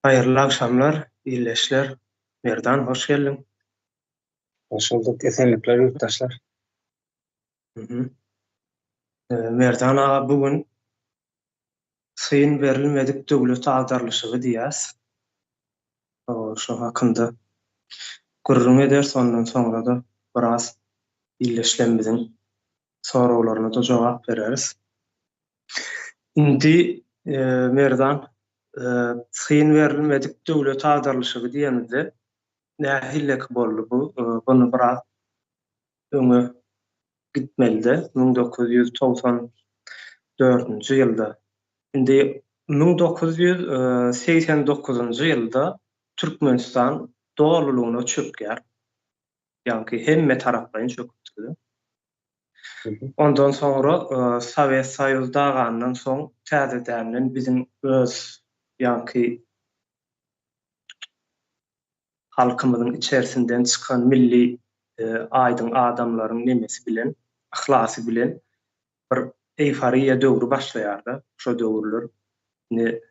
Haýyrly agşamlar, ildeşler. Merdan, hoş geldiň. Hoş bulduk. Esenlikler, ýurtdaşlar. Merdan aga, bu gün syn berilmedik döwlet agdarylyşygy diýýäs. Şo hakynda gürrüň ederis, ondan soňra-da biraz ildeşlerimiziň soraglaryna-da jogap bereris. Indi Merdan, syn berilmedik döwlet agdarylyşygy diýenimizde nähilleki boldy bu? Buny biraz öňe gitmelide, 1994-nji ýylda. Indi 1989-njy ýylda Türkmenistan dolulygyna çökýär. Ýaňky hemme taraplaýyn çöküpdir-de. Ondan soňra Sowet Soýuzy dagandan soň täzedänden biziň öz ýaňky halkymyzyň içersinden çykan milli aýdyň adamlaryň nemesi bilen, yhlasy bilen bir eýforiýa döwri başlaýar-da, şo döwürler. Indi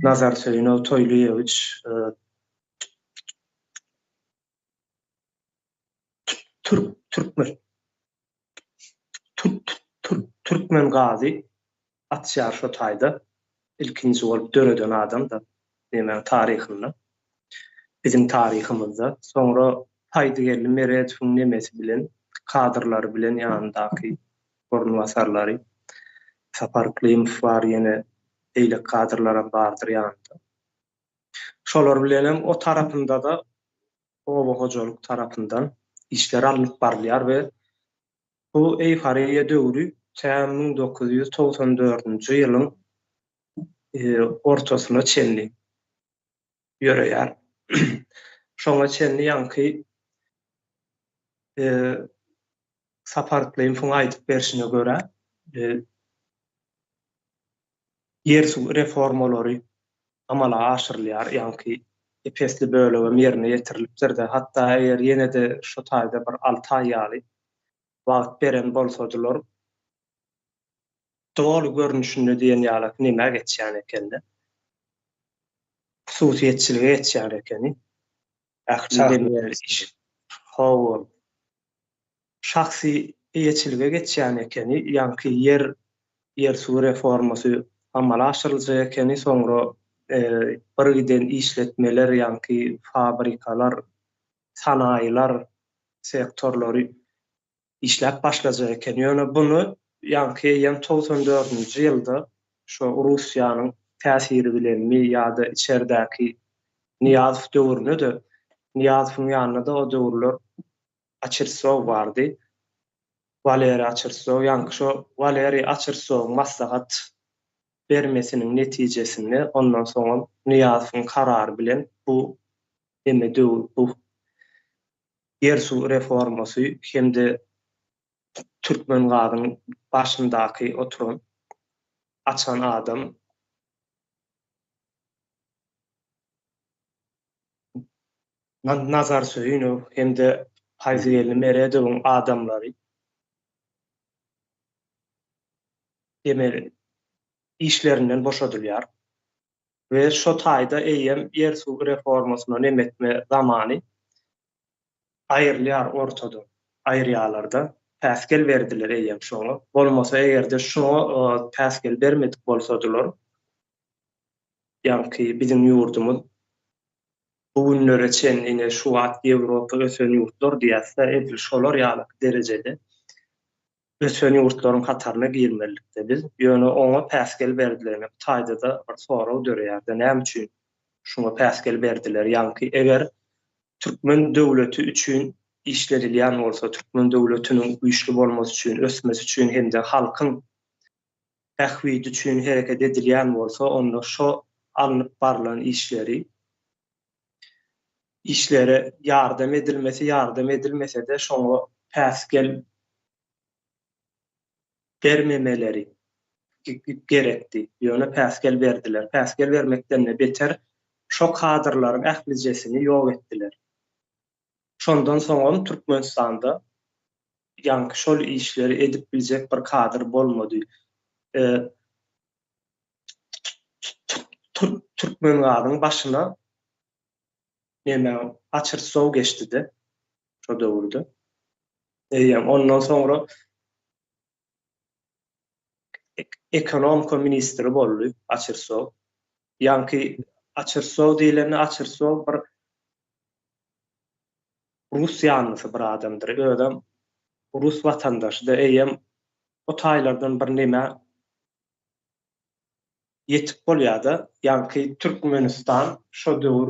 Nazar Söýünow Toýlyýewiç Türk türkmen Türk türk türkmen gazy açýar şo taýda ilkinji bolup döreden adam da nemäň taryhynda biziň taryhymyzda soňra Paýdygeldi Meredowyň nemesi bilen kadrlary bilen ýanyndaky orunbasarlary Sapar Yklimow bar ýene beýleki kadrlaram bardyr ýanynda şolar bilenem o tarapyndada oba hojalyk tarapyndan işler alnyp barylýar we bu eýforiýa döwri tä 1994-nji ýylyň ortasyna çenli ýöreýär. Şoňa çenli ýaňky Sapar Yklymyň aýdyp berşine görä, ýer-suw reformalary amala aşyrylýar, ýaňky ep-esli bölegem ýerine ýetirilipdir-de, hatda eger ýene-de şu taýda bir alty aý ýaly wagt beren bolsadylar, doly görnüşinde diýen ýaly nämä geçýän ekeni-de, hususyýetçilige geçýän ekeni. Ähli iş, hawa, şahsy eýeçilige geçýän ekeni, ýaňky ýer, ýer-suw reformasy amala aşyryljak ekeni, soňra birgiden işletmeler, ýaňky fabrikalar, sanaýylar sektorlary işläp başlajak eken. Ýöne buny ýaňky eýýäm 94-nji ýylda şo Russiýanyň täsiri bilenmi ýa-da içerdäki Nyýazow döwründe-de, Nyýazowyň ýanynda-da o döwürler Açirsow bardy. Waleriý Açirsow, ýaňky şo Waleriý Açirsowyň maslahat bermesiniň netijesinde, ondan soňam Nyýazowyň karary bilen bu hemme döwür bu ýer-suw reformasy hem-de Türkmengazyň başyndaky oturan açan adam Nazar Söýünow hem-de Paýzygeldi Meredowyň adamlary emel işlerinden boşadylýar we şo taýda eýýäm ýer-suw reformasyna nem etme zamany aýrylýar ortadan, aýyrýarlar-da, päsgel berdiler eýýäm şoňa. Bolmasa eger-de şoňa päsgel bermedik bolsadylar, ýaňky biziň ýurdumyz bu günlere çenli ine şu wagt Ýewropa ösen ýurtlar diýýäs-de, edil şolar ýaly derejede ösen ýurtlaryň hataryna girmelilikde biz. Ýöne oňa päsgel berdiler. Ine bu taýda-da bir sorag döreýär-de, näme üçin şuňa päsgel berdiler? Ýaňky eger türkmen döwleti üçin işledilýän bolsa, türkmen döwletiniň güýçli bolmasy üçin, ösmesi üçin hem-de halkyň bähbidi üçin hereket edilýän bolsa, onda şo alnyp barlan işleri işlere ýardam edilmesi, ýardam edilmese-de şoňa päsgel bermemeleri gerekdi. Ýöne päsgel berdiler. Päsgel bermekden-de beter şo kadrlaryň ählijesini ýok etdiler. Şondan soňam Türkmenistanda ýaňky şol işleri edip biljek bir kadr bolmady. Türkmengazyň başyna neme Açyrsow geçdi-de şo döwürde. Eýýäm ondan soňra ekonomika ministri boldy Açyrsow. Ýaňky Açyrsow diýlende Açyrsow bir rus ýanlysy bir adamdyr. Özem rus watandaşy-da eýýäm o taýlardan bir neme ýetip bolýada. Ýaňky Türkmenistan şo döwür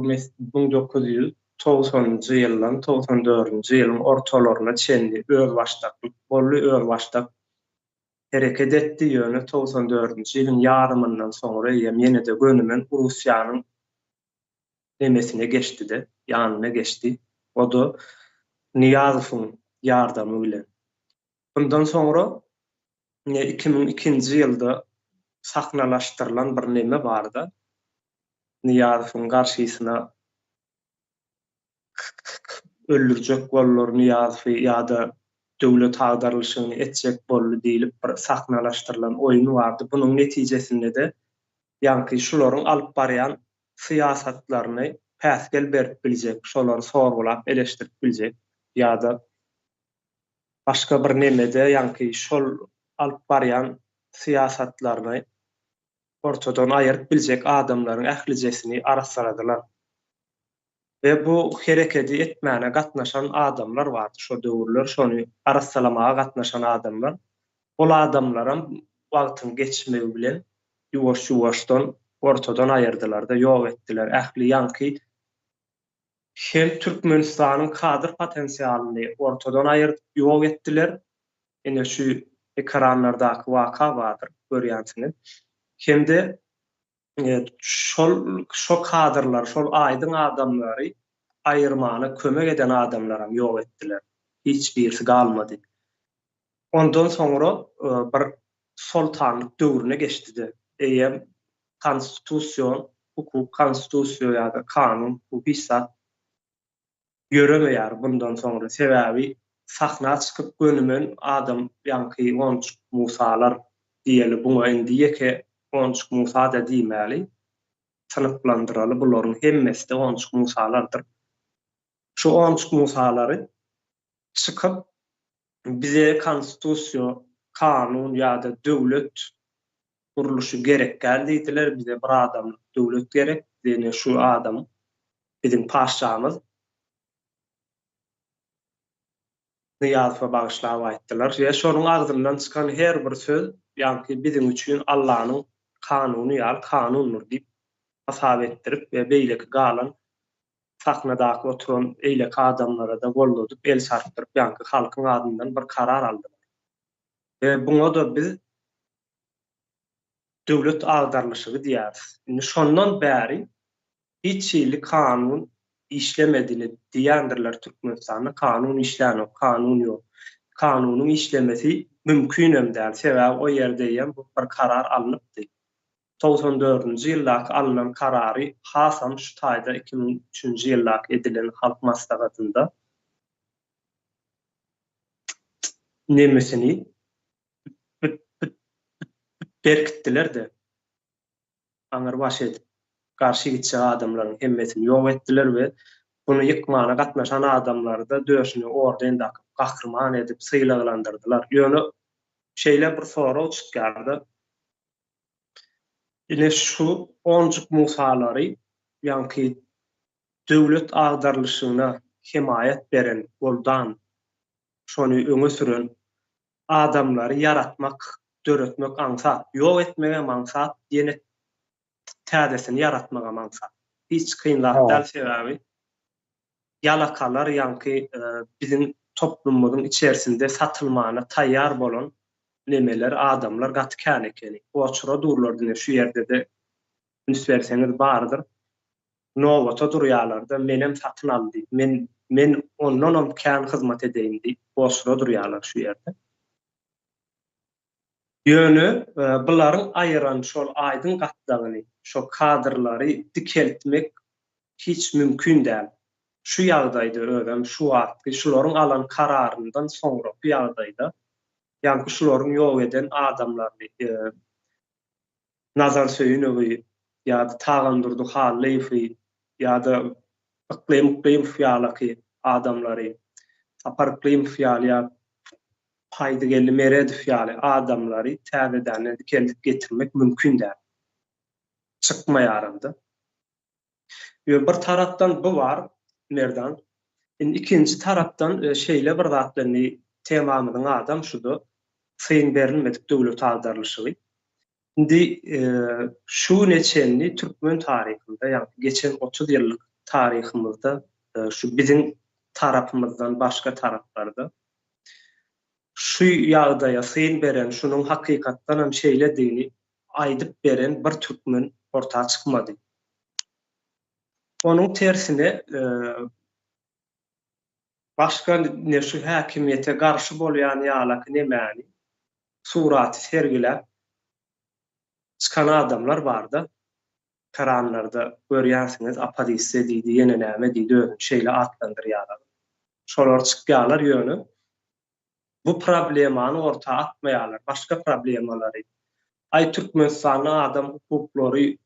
1990-njy ýyldan 94-nji ýylyň ortalaryna çenli özbaşdaklyk boldy, özbaşdak hereket etdi, ýöne 94-nji ýylyň ýarymyndan soňra eýýäm ýene-de gönümen Russiýanyň nemesine geçdi-de, ýanyna geçdi. O-da Nyýazowyň ýardamy bilen. Bundan soňra 2002-nji ýylda sahnalaşdyrylan bir neme barda, Nyýazowyň garşysyna öldürjek boldular Nyýazowy ýa-da döwlet agdarylyşygyny etjek boldy diýlip bir sahnalaşdyrylan oýun bardy. Bunuň netijesinde-de ýaňky şularyň alyp barýan syýasatlaryny päsgel berip biljek, şolary sorgulap eleşdirip biljek ýa-da başga bir nemede ýaňky şol alyp barýan syýasatlaryny ortadan aýyryp biljek adamlaryň ählijesini arassaladylar. We bu herekedi etmäne gatnaşan adamlar bardy şo döwürler şony arassalamaga gatnaşan adamlar. Ol adamlaram wagtyň geçmegi bilen ýuwaş-ýuwaşdan ortadan aýyrdylarda ýok etdiler ähli ýaňky hem Türkmenistanyň kadr potensialyny ortadan aýyrdyp ýok etdiler ine şu ekranlardaky waka bardyr görýänsiňiz hem-de şol şo kadrlary, şol aýdyň adamlary aýyrmana kömek eden adamlaram ýok etdiler. Hiç birisi galmady. Ondan soňra bir soltanlyk döwrüne geçdi-de, eýýäm konstitusion hukuk, konstitusiýa ýa-da kanun, hukuk hiç zat ýöremeýär bundan soňra. Sebäbi sahna çykyp gönümen adam ýaňky Onçuk Musalar diýeli buňa indi ýeke Onçuk Musa-da diýmäli, synplandyraly bularyň hemmesi-de Onçuk Musalardyr. Şu Onçuk Musalary çykyp bize konstitusiýa, kanun ýa-da döwlet gurluşy gerek däl diýdiler, bize bir adamlyk döwlet gerek, ýene şu adam biziň paşşamyz Nyýazowa bagyşlap aýtdylar. We şonuň agzyndan çykan her bir söz ýaňky biziň üçin Allanyň kanuny ýaly kanundyr diýip hasap etdirip we beýleki galan sahnadaky oturan eýleki adamlara-da golladyp el çarpdyryp ýaňky halkyň adyndan bir karar aldylar. We buňa-da biz döwlet agdarlyşygy diýýäris. Indi şondan bäri hiç hili kanun işlemedini diýýändirler Türkmenistanda kanun işlänok, kanun ýok. Kanunyň işlemesi mümkinem däl, sebäbi o ýerde eýýäm bu bir karar alnypdy. 94-nji ýyldaky alnan karary hasam şu taýda 2003-nji ýyldaky edilen Halk Maslahatynda nemesini berkitdiler-de, aňrybaş edip, garşy gitjek adamlaryň hemmesini ýok etdiler we muny ýykmana gatnaşan adamlary-da döşüne orden dakyp, gahryman edip sylaglandyrdylar. Ýöne şeýle bir sorag çykýar-da, ine şu onjuk Musalary ýaňky döwlet agdarylyşygyna hemaýat beren, goldan, şony öňe süren adamlary ýaratmak, döretmek aňsat, ýok etmegem aňsat, ýene täzesini ýaratmagam aňsat. Hiç kyn zat däl, sebäbi ýalakalar ýaňky biziň toplumymyzyň içerisinde satylmana taýýar bolan nemeler, adamlar gaty kän ekeni. Oçura durlar diňe şu ýerde-de üns berseňiz bardyr. Nobata durýarlar-da, menem satyn al diýip, men men ondanam kän hyzmat edeýin diýip, oçura durýarlar şu ýerde. Ýöne bularyň aýyran şol aýdyň gatlagyny, şo kadrlary dikeltmek hiç mümkin däl. Şu ýagdaýda özem şu wagtky şularyň alan kararyndan soňraky ýagdaýda, ýaňky şularyň ýok eden adamlaryny, Nazar Söýünowy. Ýa-da Tagandurdy Hallyýewi ýa-da Yklym Yklymow ýalaky adamlary, Sapar Yklymow ýaly ýa Paýdygeldi Meredow ýaly adamlary täzedenden dikeldip getirmek mümkin däl. Çykmaýaram-da. Ýöne bir tarapdan bu bar, Merdan. Indi ikinji tarapdan şeýle bir zat indi temamyzyň adam şuda syn berilmedik döwlet agdarylyşygy. Indi şu güne çenli türkmen taryhynda, ýagny geçen 30 ýyllyk taryhymyzda şu biziň tarapymyzdan başga taraplarda şu ýagdaýa syn beren, şunuň hakykatdanam şeýledigini aýdyp beren bir türkmen orta çykmady. Onuň tersine başga ne şu häkimiýete garşy bolýan ýalaky nemäni suraty sergiläp çykan adamlar barda. Ekranlarda görýänsiňiz oppozisiýa diýdi ýene näme diýdi özüni şeýle atlandyrýarlar. Şolar çykýarlar ýöne bu problemany orta atmaýarlar, başga problemalary. Aý Türkmenistanda adam hukuklary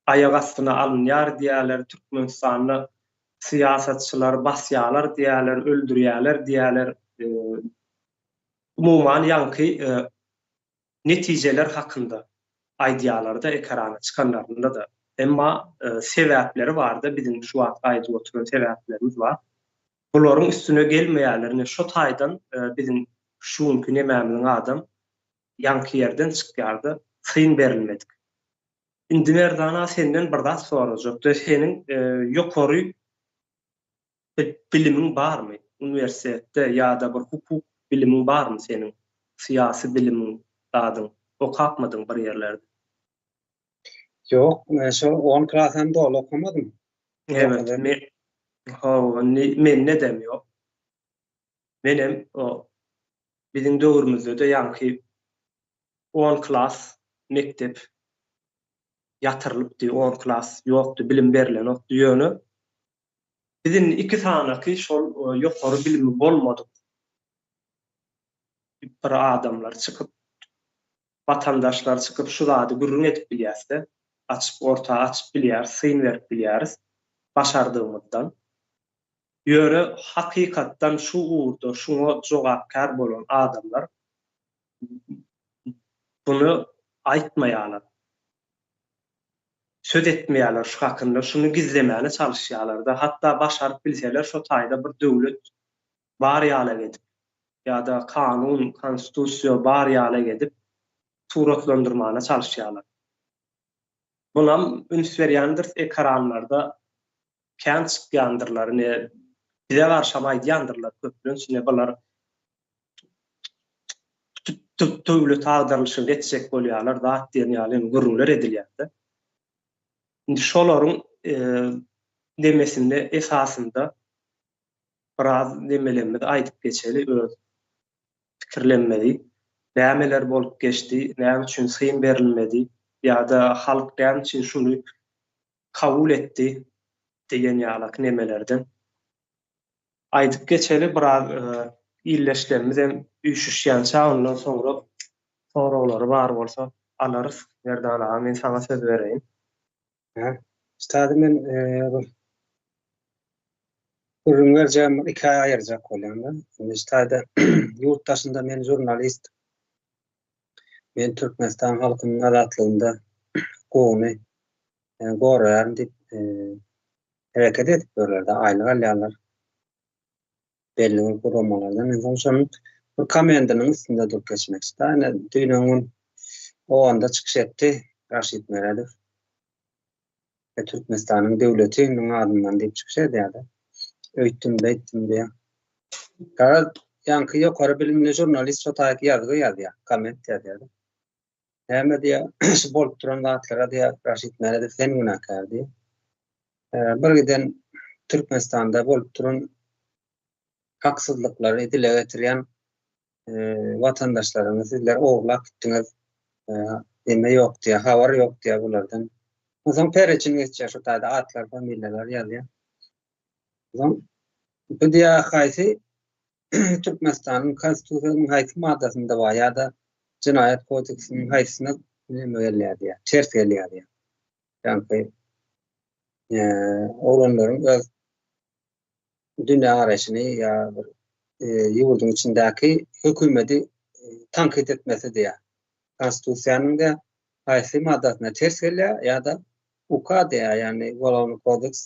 aýak astyna alynýar diýýärler, Türkmenistanda syýasatçylary basýarlar diýýärler, öldürýärler diýýärler. Umuman ýaňky netijeler hakynda aýdýarlar-da ekrana çykanlarynda-da. Emma sebäpleri bar-da biziň şu wagt aýdyp oturan sebäplerimiz bar. Bularyň üstüne gelmeýärler. Ine şo taýdan biziň şu günki nemämiziň adam ýaňky ýerden çykýar-da, syn berilmedik. Indi Merdana senden bir zat sorajakda, seniň ýokary bilimiň barmy? Uniwersitetde ýa-da bir hukuk bilimiň barmy seniň? Syýasy bilimiň zadyň okapmydyň bir ýerlerde? Ýok, men şo on klasam doly okamadym. Evet, men hawa, indi mendedem ýok. Menem o biziň döwrümizde-de ýaňky on klas mekdep ýatyrylypdy, on klas ýokdy, bilim berlenokdy. Ýöne biz indi iki sanaky şol ýokary bilimi bolmadyk bir adamlar çykyp, watandaşlar çykyp şu zady gürrüň edip bilýäs-de, açyp orta açyp bilýäris, syn berip bilýäris başardygymyzdan. Ýöne hakykatdan şu ugurda şuňa jogapkär bolan adamlar buny aýtmaýarlar. Söz etmeýärler şu hakynda, şuny gizlemäne çalyşýarlar-da, hatda başaryp bilseler şo taýda bir döwlet bar ýalak edip ýa-da kanun, konstitusiýa bar ýalak edip suratlandyrmana çalyşýarlar. Bunam üns berýändiris ekranlarda kän çykýandyrlar ine bize garşam aýdýandyrlar köplenç ine bular döwlet agdarylyşyny etjek bolýarlar zat diýen ýaly hem gürrüňler edilýärde. Indi şolaryň nemesinde esasynda biraz nemelerimizi aýdyp geçeli öz pikirlenmezi. Nämeler bolup geçdi, näme üçin syn berilmedi ýa-da halk näme üçin şuny kabul etdi diýen ýalak nemelerden aýdyp geçeli biraz ildeşlerimiz hem üýşüşýänçä ondan soňra soraglary bar bolsa alarys. Merdan aga men saňa söz bereýin. Hä. Üstady men bir gürrüň berjegim bir ikä aýyrjak bolýan-da. Indi üstady ýurt daşynda men žurnalist. Men Türkmenistan halkynyň azatlygynda hukugyny goraýaryn diýip hereket edip ýörler-de, aýlyk alýarlar. Belli bir guramalardan. Men soň şonuň bir komendiniň üstünde durup geçmekçi-de. Ine, düýn gün Owganda çykyş etdi Raşid Meredow. We Türkmenistanyň döwletiniň adyndan diýip çykyş edýär-de. Öýtdüm, beýtdim diýýär. Garaz, ýaňky ýokary bilimli žurnalist şo taýky ýazgy ýazýar, komment ýazýar-da. Näme diýýär, şu bolup duran zatlara diýýär, Raşid Meredow sen günäkär diýýär. Bir giden Türkmenistanda bolup duran haksyzlyklary dile getirýän watandaşlaryňyzy sizler ogurlap gitdiňiz. Neme ýok diýýär, habar ýok diýýär bulardan. Onsoň pereçin geçýär şu taýda atlar, familiýalar ýazýar. Onsoň bu diýýär haýsy Türkmenistanyň Konstitusiýasynyň haýsy maddasynda bar ýa-da Jenaýat kodeksiniň haýsysyna? näme gelýär diýýär, ters gelýär diýýär. Ýaňky oglanlaryň öz dünýä garaýşyny ýa bir ýurduň içindäki hökümeti tankyt etmesi diýýär. Konstitusiýanyň diýýär, haýsy maddasyna ters gelýär ýa-da UK diýýär, ýagny Ugolovnyý kodeks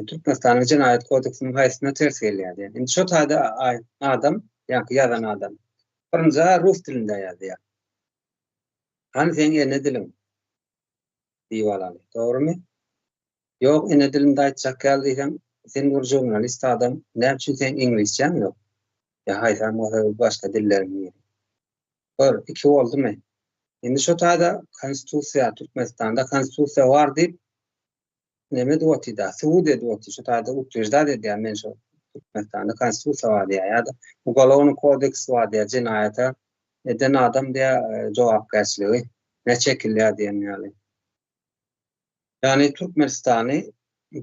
Türkmenistanyň jenaýat kodeksiniň haýsyna ters gelýär diýýär. Indi şo taýda adam, ýaňky ýazan adam birinji rus dilinde ýazýar. Hany seň ene diliň? Diýip alaly. Dogrumy? Ýok, ene dilimde aýtjak ýaly diýseň, sen bir žurnalist adam, näme üçin seň iňlisçäň ýok? Ýa haýsam bolsa bir başga dilleriň biri. Gör, iki boldumy? Indi şo taýda konstitusiýa, Türkmenistanda konstitusiýa bar diýip, neme edip otyr-da, subut edip otyr, şo taýda utweždat edýär, men şo Türkmenistanda konstitusiýa bar diýýär, ýa-da ugalownyý kodeks bar diýýär, jenaýata eden adam diýýär, jogapkärçiligi ne çekilýär diýen ýaly. Ýagny Türkmenistany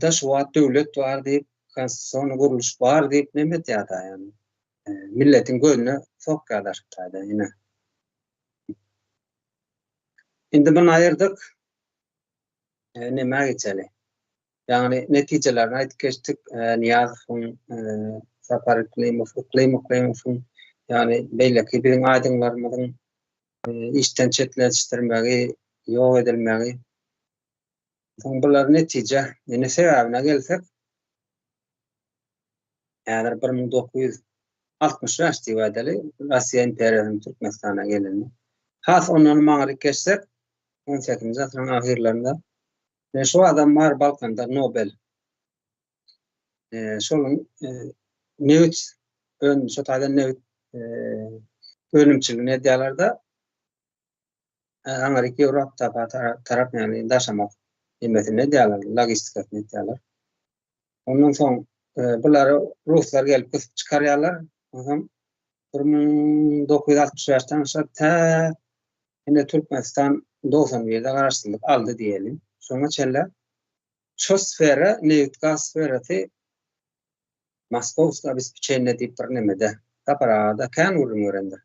da şu wagt döwlet bar diýip, konstitusion gurluş bar diýip neme edýär-da ýagny. Milletiň gözüne sokýar-da şu taýda ine. Indi muny aýyrdyk. Nämä geçeli? Ýagny netijelerini aýdyp geçdik. Nyýazowyň, Sapar Yklymow, Yklym Yklymowyň, ýagny beýleki biziň aýdyňlarymyzyň işden çetleşdirmegi, ýok edilmegi. Soň bular netije. Indi sebäbine gelsek, häzir 1965 diýip aýdaly, Russiýa imperiýasynyň Türkmenistana geleni. Has ondan maňryk geçsek, 18-nji asyryň ahyrlarynda şu adam bar Balkanda Nobel. Şonuň nebit ön şo taýdan nebit önümçiligini edýärler-de aňryk Ýewropa tarap ýagny daşamak nemesini edýärler, logistikasyny edýärler. Ondan soň bulary ruslar gelip gysyp çykarýarlar. Onsoň 1965-den başlap tä indi Türkmenistan 91-de garaşsyzlyk aldy diýeli. Şoňa çenli Şo sfera, nebit-gaz sferasy Moskowskiý obespeçeniýe diýip bir nemede, Sapar aga-da kän gürrüň berendir.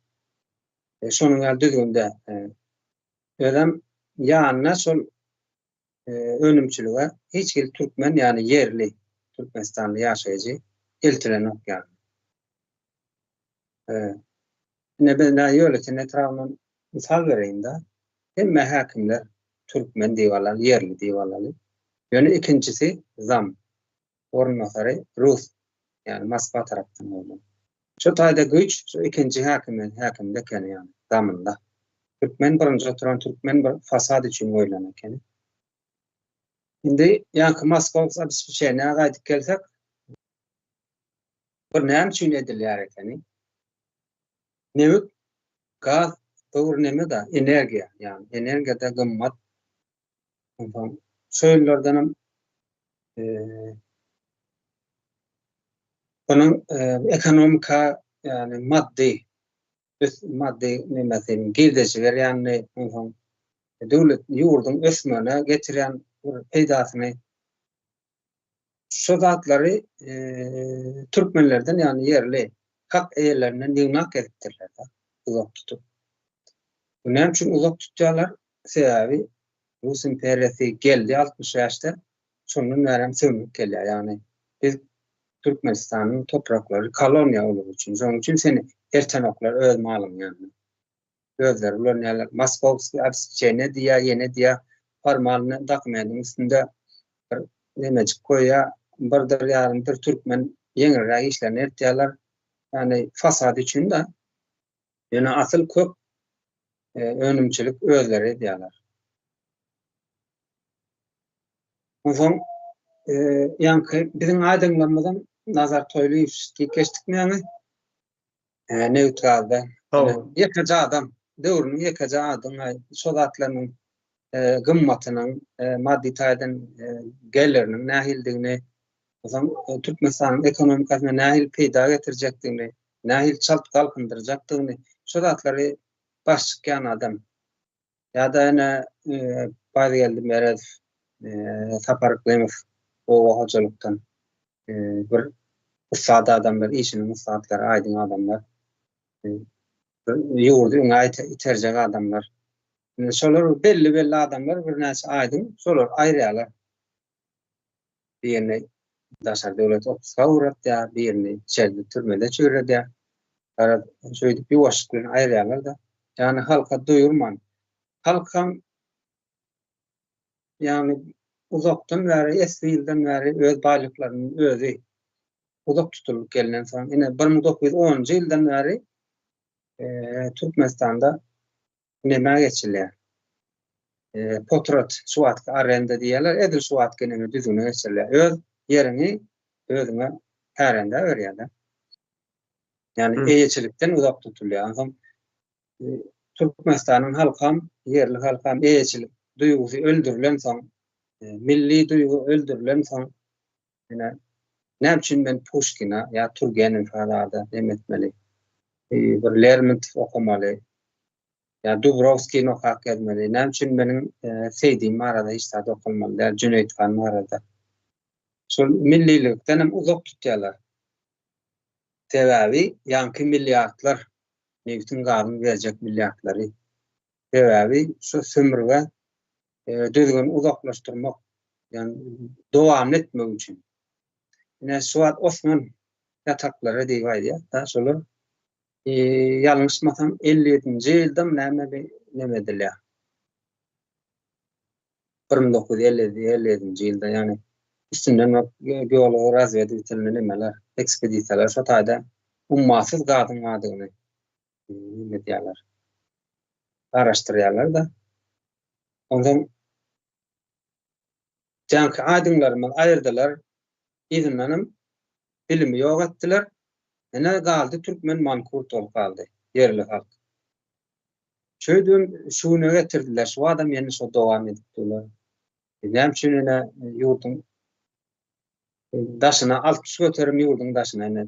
Şonuň ýaly düzgünde. Özem ýanyna şol önümçilige hiç hili türkmen, ýagny ýerli türkmenistanly ýaşaýjy eltilenok ýaly. Ine biz nä Ýolöten etrabyndan mysal bereýin-de. Hemme häkimler türkmen diýip alaly, ýerli diýip alaly. Ýöne ikinjisi zam, orunbasary rus, ýagny Moskwa tarapdan goýlan. Şo taýda güýç şu ikinji häkime, häkimde ekeni ýagny zamynda. Türkmen birinji oturan türkmen bir fasad üçin goýlan ekeni. Indi ýaňky Moskowsk obespeçeniýä gaýdyp gelsek, Bu näme üçin edilýär ekeni? Nebit, gaz dogry neme-da, energiýa, ýagny energiýa-da gymmat. Onsoň şo ýyllardanam bunuň ekonomika, ýagny maddy, maddy nemesi, girdeji berýänini, onsoň döwlet, ýurduň ösmegine getirýän bir peýdasyny Şo zatlary türkmenlerden, ýagny ýerli hak eýelerinden ýygnak edipdirler-de, uzak tutup. Bu näme üçin uzak tutýarlar? Sebäbi Rus imperiýasy geldi 65-de, şondan bärem sömrüp gelýär. Ýagny biz Türkmenistanyň topraklary koloniýa olar üçin. Şonuň üçin seni ertenoklar öz malyň ýanyna. Özleri ulanýarlar. Moskowskiý obespeçeniýe diýýär, ýene diýýär, formalny dokumentiň üstünde bir nemejik goýýar, birdir ýarymdyr türkmen ýeňilräk işlerini eltýärler. Ýagny fasad üçin-de. Ýöne asyl kök önümçilik özleri edýärler. Onsoň ýaňky biziň aýdyňlarymyzyň Nazar Toýlyýew diýip geçdikmi ýaňy? Nebit-gazda. Ýekeje adam, döwrüniň ýekeje adyň şo zatlarynyň gymmatynyň, maddy taýdan geliriniň nähilidigini, onsoň Türkmenistanyň ekonomikasyna nähili peýda getirjekdigini, nähili çalt galkyndyrjakdygyny, şo zatlary baş çykýan adam. Ýa-da ene Baýgeldi Meredow, Sapar Yklymow oba hojalykdan bir ussat adamlar, işiniň ussatlary, aýdyň adamlar. Bir ýurdy öňe iterjek adamlar. Indi şolar belli-belli adamlar birnäçe aýdyň, şolar aýyrýarlar. Birini daşary döwlet otpuska ugratýar, birini içerde türmede çüýredýär. Garaz, şeýdip ýuwaşlyk bilen aýyrýarlar-da. Ýagny halka duýurman. Halkam ýagny uzakdan bäri, esli ýyldan bäri öz baýlyklarynyň özi uzak tutulyp gelnensoň, ine 1910-njy ýyldan bäri Türkmenistanda nämä geçilýär? Potrat, şu wagtky arenda diýýärler, edil şu wagtky neme düzgüne geçirilýär. Öz ýeriňi özüňe kärendä berýärler. Ýagny eýeçilikden uzak tutulýar. Onsoň Türkmenistanyň halkam, ýerli halkam eýeçilik duýgusy öldürilensoň, milli duýgy öldürilensoň, ine, näme üçin men Puşkina ýa Turgenewe zada neme etmeli? Bir Lermontow okamaly ýa Dubrowskini okap gezmeli. Näme üçin meniň Seýdim barada hiç zat okalmaly däl, Jüneýit han barada. Şol millilikden hem uzak tutýarlar. Sebäbi ýaňky milliardlar, nebitiň gazyň berjek milliardlary. Sebäbi şu sömürge düzgüni uzaklaşdyrmak, ýagny dowamly etmek üçin. Ine şu wagt Osman ýataklary diýip aýdýar-da, şolar ýalňyşmasam 57-nji ýylda näme bir neme edilýär. 1957-nji ýylda, ýagny üstünden bak geolog razweditelny nemeler, ekspedisiýalar şo taýda ummasyz gazyň bardygyny neme edýärler. Garaşdyrýarlar-da. Onsoň jaňky aýdyňlarymyzy aýyrdylar. Yzyndanam bilimi ýok etdiler. Ine galdy türkmen mankurt bolup galdy. Ýerli halk. Şeýdibem şu güne getirdiler. Şu adam ýene şo dowam edip durlar. Näme üçin ine ýurduň daşyna 60% ýurduň daşyna ine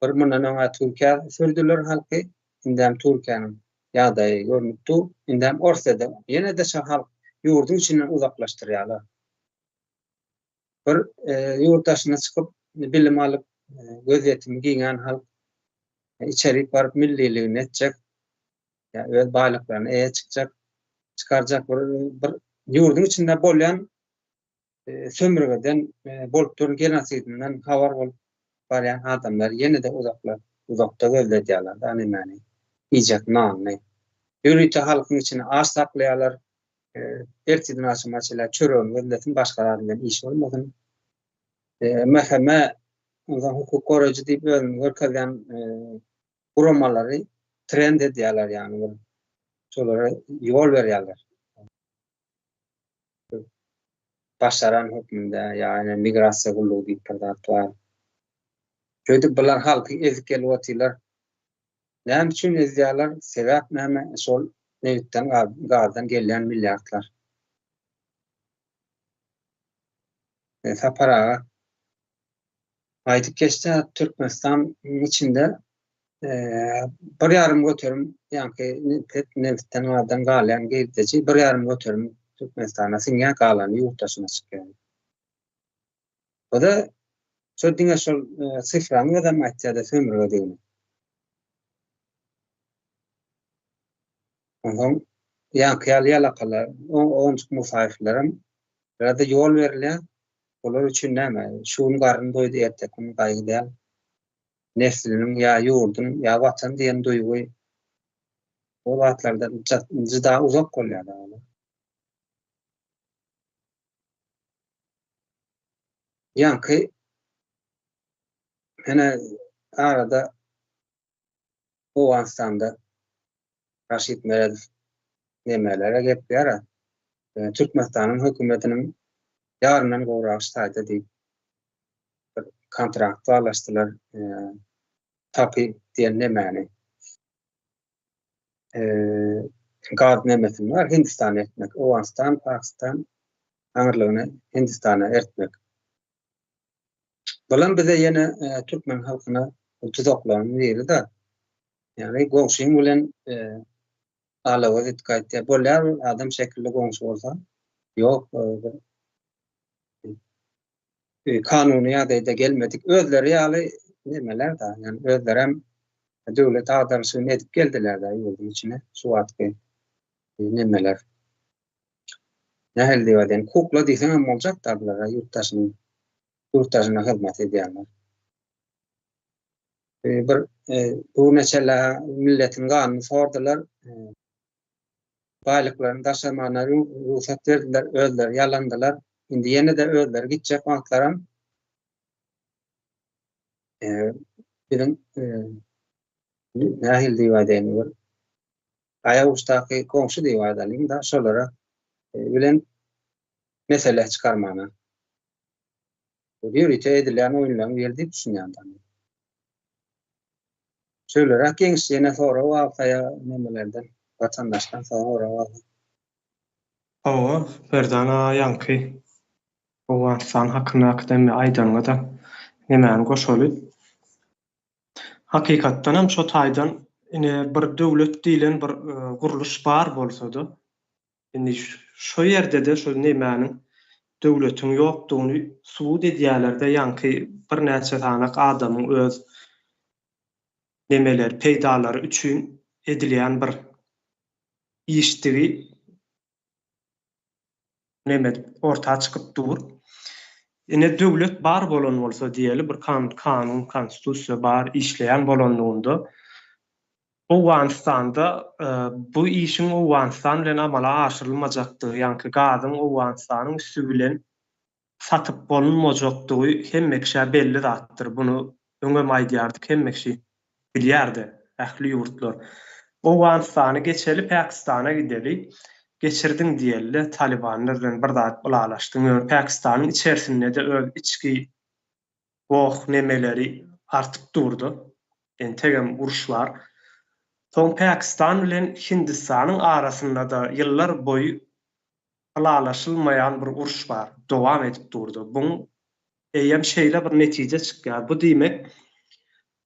bir mundan öňe Türkiýä sürdüler halky. Indem Türkiýäniň ýagdaýy görnüp dur. Indem Orsýede ýene-de şo halk ýurduň içinden uzaklaşdyrýarlar. Bir ýurt daşyna çykyp bilim alyp gözýetimi giňän halk içerik baryp milliligini etjek, ýa öz baýlyklaryna eýe çykjak, çykarjak bir bir ýurduň içinde bolýan sömürgeden bolup duran genosidinden habar bolup barýan adamlar ýene-de uzaklar uzakda gözledýärler da nämäni iýjek nanyny. Ýörite halkyň içini aç saklaýarlar. Ertirden agşama çenli çöregini gözlesin, başga zat bilen işi bolmasyn. MHM onsoň hukuk goraýjy diýip özüni görkezýän guramalary trend edýärler, ýagny bir şolara ýol berýärler. Başaran hökmünde ýa ýa migrasiýa gullugy diýip bir zat bar. Şeýdip bular halky ezip gelip otyrlar. Näme üçin ezýärler? Sebäp näme? Şol nebitden, gazdan gelýän milliardlar. Sapar aga aýdyp geçdi, Türkmenistan içinde bir ýarym göterim ýaňky nebitden gazdan galýan girdeji bir ýarym göterim Türkmenistana siňýär, galany ýurt daşyna çykýar. Bu-da şo diňe şol sifranyň özem aýtýar-da sömürgedigini. Onsoň ýaňky ýaly ýalakalar, Onjuk Musaýewlerim biraz-da ýol berilýär. Olar üçin näme, şu gün garyn doýdy, erteki gün gaýgy däl. Nesliniň ýa ýurduň, ýa Watan diýen duýgy o zatlardan juda uzak bolýar-da olar. Ýaňky ene arada Owganystanda Raşid Meredow nemelere gepýär-ä, Türkmenistanyň hökümetiniň ýaryndan gowragy ştaýda diýip bir kontrakt baglaşdylar, TAPI diýen nemäni. Gaz nemesini bar, Hindistana eltmek, Owganystan, Pakistan aňyrlygyny Hindistana eltmek. Bulam bize ýene türkmen halkyna tuzaklaryň biri-de. Ýagny goňşyň bilen alawaz edip gaýtýar. Bolýar adam şekilli goňşy bolsa. Ýok, kanuny ýagdaýda gelmedik özleri ýaly nemeler-de, ýagny özlerem döwlet agdaryşygyny edip geldiler-de ýurduň içine şu wagtky. Nemeler. Nähili diýip aýdaýyn, kukla diýseňem boljak-da bulara ýurt daşynyň ýurt daşyna hyzmat edýänler. Bir bu neçele milletiň ganyny sordular. Baýlyklaryny daşamana rugsat berdiler, özleri ýalandylar. Indi ýene-de özleri gitjek wagtlaram biziň nähili diýip aýdaýyn bir aýaguçdaky goňşy diýip aýdalyň-da, şolara bilen mesele çykarmana. Bu ýörite edilýän oýunlaryň biri diýip düşünýän da. Şöýleräk ýeňiş ýene sorag galsa ýa nemelerden, watandaşdan sorag galsa. Hawa, Merdan aga ýaňky Owganystan hakyndaky demme aýdanyňa-da nemäni goşaly. Hakykatdanam şo taýdan ine bir döwlet diýlen bir gurluş bar bolsa-da, indi şo ýerde-de şo nemäniň döwletiň ýokdugyny subut edýäler-de ýaňky birnäçe sanak adamyň öz nemeleri peýdalary üçin edilýän bir işdigi neme edip orta çykyp dur. Ine döwlet bar bolan bolsa diýeli bir kanun konstitusiýa bar işleýän bolanlygynda Owganystanda bu işiň Owganystan bilen amala aşyrylmajakdygy ýaňky gazyň Owganystanyň üsti bilen satyp bolunmajakdygy hemme kişä belli zatdyr. Buny öňem aýdýardyk, hemme kişi bilýärdi, ähli ýurtlar. Owganystany geçeli, Pakistana gideli. Geçirdiň diýeli-de, talybanlar bilen bir zat ylalaşdyň. Ýöne Pakistanyň içerisinde-de öz içki goh nemeleri artyp durdy. Entegem uruş bar. Soň Pakistan bilen Hindistanyň arasynda-da ýyllar boýy ylalaşylmaýan bir uruş bar, dowam edip durdy. Buň eýýäm şeýle bir netije çykýar. Bu diýmek,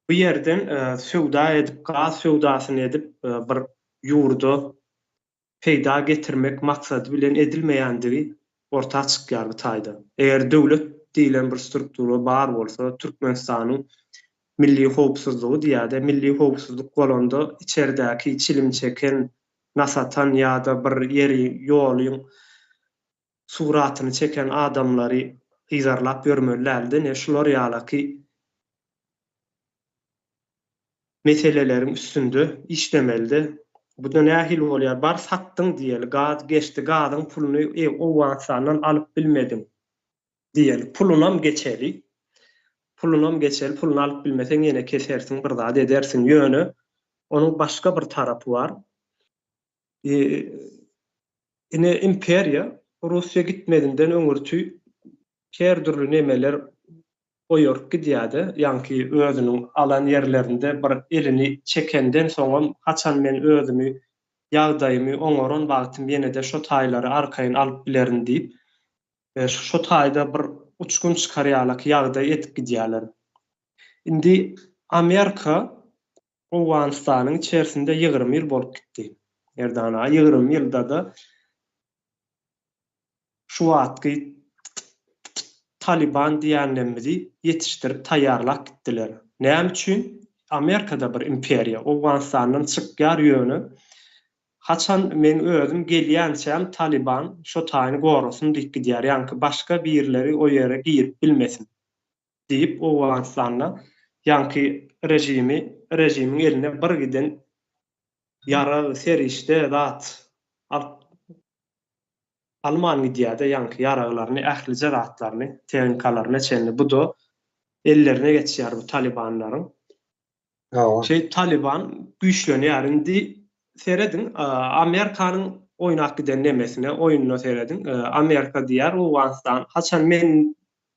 bu ýerden söwda edip, gaz söwdasyny edip bir ýurda peýda getirmek maksady bilen edilmeýändigi orta çykýar bu taýda. Eger döwlet diýlen bir struktura bar bolsa, Türkmenistanyň milli howpsuzlygy diýýär-de, milli howpsuzlyk bolanda içerdäki çilim çeken, nas atan ýa-da bir ýeri, ýolyň suratyny çeken adamlary yzarlap ýörmeli däldi. Ine, şular ýalaky meseleleriň üstünde işlemelidi. Bu-da nähili bolýar? Bar satdyň diýeli, gaz geçdi, gazyň puluny Owganystandan alyp bilmediň. Diýeli, pulunam geçeli. Pulunam geçeli, puluny alyp bilmeseň ýene kesersiň, bir zat edersiň. Ýöne onuň başga bir tarapy bar. Ine imperiýa Russiýa gitmezinden öňürti her dürli nemeler oýaryp gidýärdi. Ýaňky özüniň alan ýerlerinde bir elini çekenden soňam haçan men özümi ýagdaýymy oňaran wagtym ýene-de şo taýlary arkaýyn alyp bilerin diýip Şo taýda bir uçgun çykar ýalak ýagdaý edip gidýärler. Indi Amerika Owganystanyň içerisinde 20 ýyl bolup gitdi. Erdan aga 20 ýylda-da şu wagtky Taliban diýenlerimizi ýetişdirip taýýarlap gitdiler. Näme üçin? Amerikada bir imperiýa Owganystandan çykýar ýöne Haçan meň özüm gelýänçäm Talyban şo taýyny gorasyn diýip gidýär, ýaňky başga birleri o ýere girip bilmesin diýip Owganystanda ýaňky režimi režimiň eline bir giden ýarag, serişde, zat alyp alman gidýärde ýaňky ýaraglaryny ählije zatlaryny tehnikalaryna çenli buda ellerine geçýär bu Talybanlaryň. Hawa. Şeýdip Talyban güýçlenýär. Indi serediň, Amerikanyň oýnap giden nemesine, oýnuna serediň. Amerika diýýär, Owganystan haçan men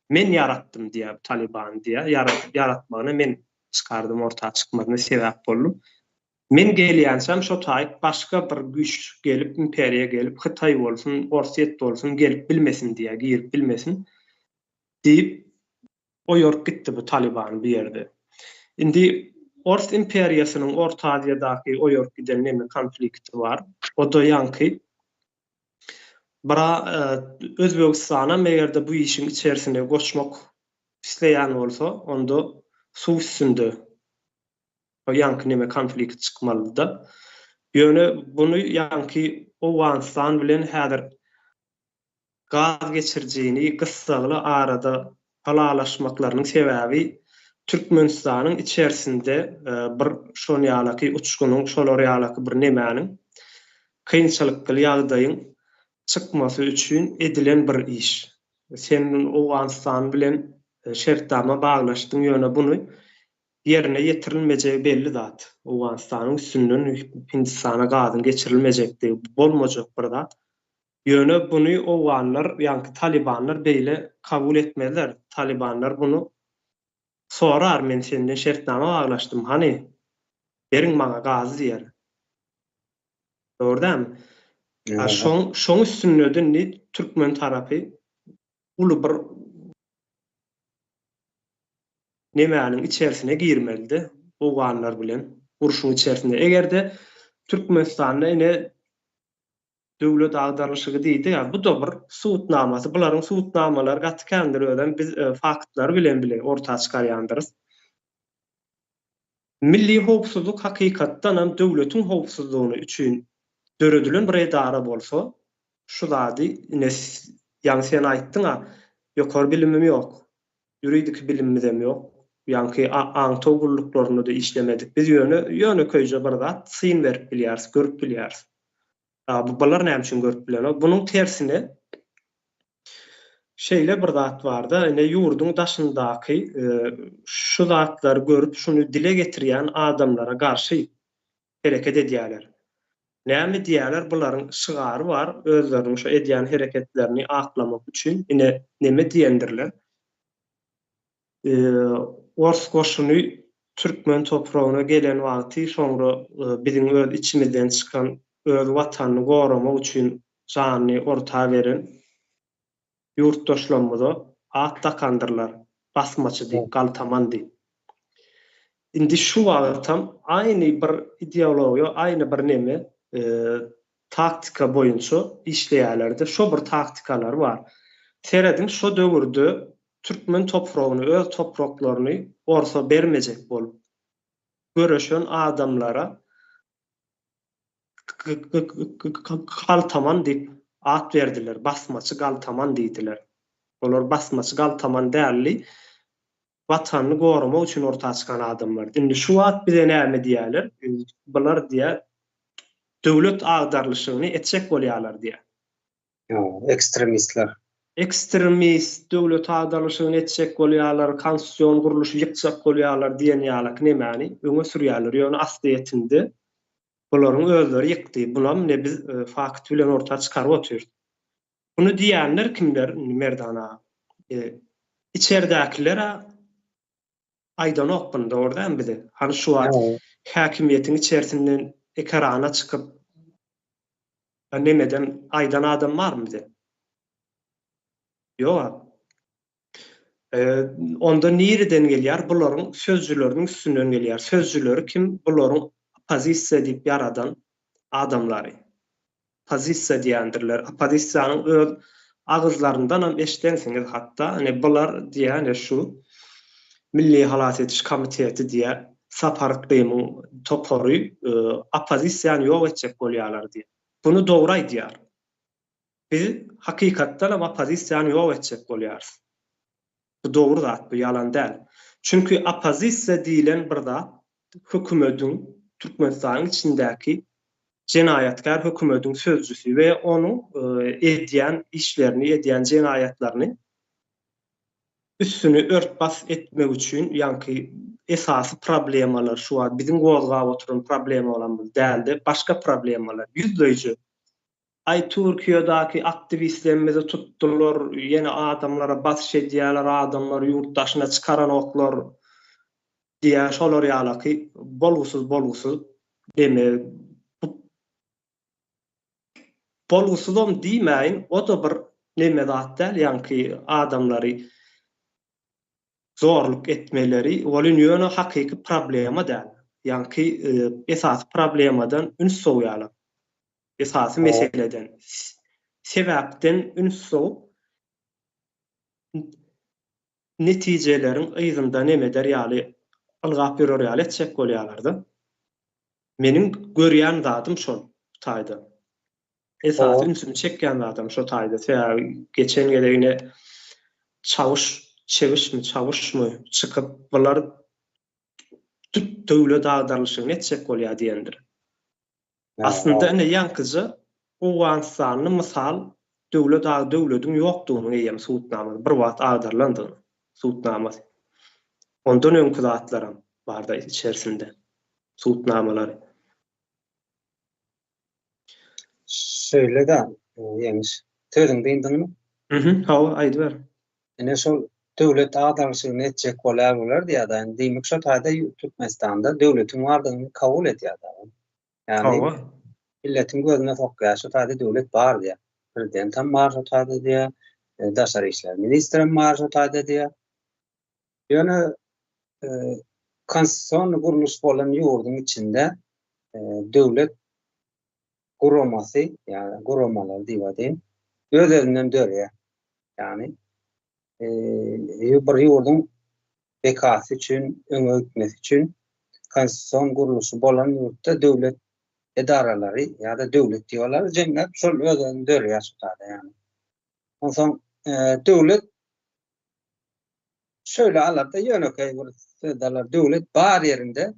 men ýaratdym diýýär bu Talybany diýýär. Ýaradyp ýaratmagyna men çykardym, orta çykmasyna sebäp boldum. Men gelýänçäm şo taýyk başga bir güýç gelip, imperiýa gelip, Hytaý bolsun, Orsýet bolsun gelip bilmesin diýýär, girip bilmesin diýip oýaryp gitdi bu Talybany bu ýerde. Indi Ors imperiýasynyň Orta Aziýadaky oýaryp giden neme konflikti bar. O-da ýaňky bira Özbegistanam eger-de bu işiň içerisine goşmak isleýän bolsa, onda suw üstünde ýaňky neme konflikt çykmalydy-da. Ýöne buny ýaňky. Owganystan bilen häzir gaz geçirijini gyssagly arada ylalaşmaklarynyň sebäbi Türkmenistanyň içerisinde bir şon ýalaky uçgunyň, şolar ýalaky bir nemäniň, kynçylykly ýagdaýyň çykmasy üçin edilen bir iş. Sen Owganystan bilen şertnama baglaşdyň, ýöne buny ýerine ýetirilmejegi belli zat. Owganystanyň üstünden Hindistana gazyň geçirilmejekdigi bolmajak bir zat. Ýöne buny owganlar, ýaňky talybanlar beýle kabul etmezler. Talybanlar buny sorar, men senden şertnama baglaşdym, hany, beriň maňa gazy diýer. Dogry dälmi? A şoň, şoň üstünde-de indi türkmen tarapy uly bir nemäniň içerisine girmelidi, owganlar bilen urşuň içerisinde. Eger-de Türkmenistanda ine döwlet agdarylyşygy diýdi, ýa bu-da bir subutnamasy, bularyň subutnamalary gaty kändir özem biz faktlary bilen bile orta çykarýandyrys. Milli howpsuzlyk hakykatdanam döwletiň howpsuzlygyny üçin döredilen bir edara bolsa, şu zady ine ýaňy sen aýtdyň-a, ýokary bilimim ýok, ýuridiki bilimimizem ýok, ýaňky aňtaw gulluklarynda-da işlemedik. Biz ýöne ýönekeýje bir zat syn berip bilýäris, görüp bilýäris. A bu bular näme üçin görüp bilenok? Bunuň tersine şeýle bir zat barda, ine ýurduň daşyndaky şu zatlary görüp, şuny dile getirýän adamlara garşy hereket edýärler. Näme diýýärler, bularyň şygary bar, özleriniň şu edýän hereketlerini aklamak üçin, ine neme diýendirler. Ors goşuny türkmen topragyna gelen wagty soňra biziň öz içimizden çykan, öz watanyny goramak üçin janyny orta beren ýurtdaşlarymyza at dakandyrlar, basmaçy diýip, galtaman diýip. Indi şu wagtam aýny bir ideologiýa, aýny bir neme, taktika boýunça işleýärler-de, şo bir taktikalary bar. Serediň, şo döwürde türkmen topragyny, öz topraklaryny orsa bermejek bolup göreşen adamlara galtaman diýip at berdiler, basmaçy galtaman diýdiler. Olar basmaçy galtaman däldi, Watanyny goramak üçin orta çykan adamlardy. Indi şu wagt bize näme diýýärler? Bular diýýär, döwlet agdarylyşygyny etjek bolýarlar diýýär. Ýa, ekstremistler. Ekstremist, döwlet agdarylyşygyny etjek bolýarlar, konstitusion gurluşy ýykjak bolýarlar diýen ýalaky nemäni öňe sürýärler. Ýöne aslyýetinde bularyň özleri ýykdy. Bunam ine biz fakt bilen orta çykaryp otyrys. Muny diýenler kimler indi Merdan aga? Içerdäkiler-ä aýdanok muny dogry dälmi bize? Hany şu wagt häkimiýetiň içerisinden ekrana çykyp nemeden aýdan adam barmy bize? Ýok-a. Onda nireden gelýär? Bularyň sözcüleriniň üstünden gelýär. Sözcüleri kim? Bularyň oppozisiýa diýip ýaradan adamlary. Oppozisiýa diýendirler. Oppozisiýanyň öz agyzlaryndanam eşidensiňiz hatda, ine bular diýýär, ine şu Milli halas ediş komiteti diýýär, Sapar Yklymyň topary oppozisiýany ýok etjek bolýarlar diýýär. Buny dogry aýdýar. Biz hakykatdanam oppozisiýany ýok etjek bolýarys. Bu dogry zat, bu ýalan däl. Çünki oppozisiýa diýlen bir zat hökümediň, Türkmenistanyň içindäki jenaýatkär hökümediň sözcüsi we onuň edýän işlerini, edýän jenaýatlaryny üstüni ört-bas etmek üçin, ýaňky esasy problemalar şu wagt biziň gozgap oturan problemalarymyz däl-de, başga problemalar, ýüzleýje Aý Türkiýedaki aktiwistlerimizi tutdular, ýene adamlara basyş edýäler, adamlary ýurt daşyna çykaranoklar diýýär, şolar ýalaky bolgusyz bolgusyz deme bolgusyzam diýmäýin, o-da bir neme zat däl, ýaňky adamlary zorluk etmeleri welin ýöne hakyky problema däl, ýaňky esasy problemadan üns sowýarlar. Esasy meseleden, sebäpden üns sowup, netijeleriň yzynda nemeder ýaly, ylgap ýörer ýaly etjek bolýarlar-da. Meniň görýän zadym şol bu taýda. Esasy ünsümi çekýän zadam şo taýda. Sebäbi geçen gezek ine Çawuş, Çewişmi, Çawuşmy çykyp bular döwlet agdarylyşygyny etjek bolýar diýendir. Aslynda ine ýaňkyja Owganystanly mysal döwlet ag döwlediň ýokdugynyň eýýäm subutnamasy, bir wagt agdarylandygynyň subutnamasy. Ondan öňki zatlaram barda içerisinde subutnamalary. Şeýle-de, Ýeňiş, sözüňi dyndyňmy? Mhm, hawa, aýdyber. Ine şol döwlet agdarylyşygyny etjek bolýar bular diýýär-de. Indi diýmek şo taýda Türkmenistanda döwletiň bardygyny kabul edýär-de. Ýagny Hawa. milletiň gözüne sokýar, şo taýda döwlet bar diýýär. Prezidentem bar şo taýda diýýär, daşary işler ministrem bar şo taýda diýýär. Ýöne konstitusion gurluş bolan ýurduň içinde döwlet guramasy, ýa guramalar diýip aýdaýyn, öz-özünden dörýär. Ýagny bir ýurduň bekasy üçin, öňe gitmesi üçin konstitusion gurluşy bolan ýurtda döwlet edaralary ýa-da döwlet diýip alar, jemläp şol öz-özünden dörýär şu taýda ýagny. Onsoň döwlet şöyle alar-da ýönekeý bir söz alar, döwlet bar ýerinde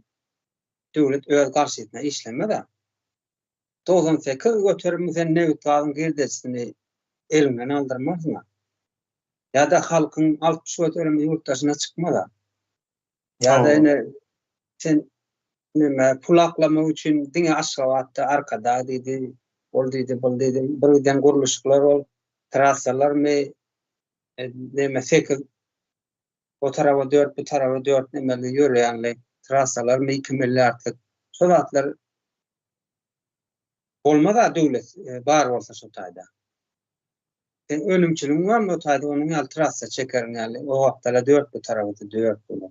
döwlet öz garşysyna işlemez-ä. 98 göterimi sen nebit-gazyň girdejisini eliňden aldyrmarsyň-a. Ýa-da halkyň 60 göterimi ýurt daşyna çykmaz-a. Ýa-da ine sen neme pul aklamak üçin diňe Aşgabatda Arkadag diýdi, ol diýdi, bul diýdi, bir giden gurluşyklar ol trassalarmy, neme 8 o taraba 4 bu taraba 4 nemeli ýöreýänli trassalarmy 2 milliardlyk şo zatlar bolmaz-a döwlet bar bolsa şo taýda. Sen önümçiligiň barmy o taýda onuň ýaly trassa çekeriň ýaly o gapdala 4 bu taraba-da 4 bolar.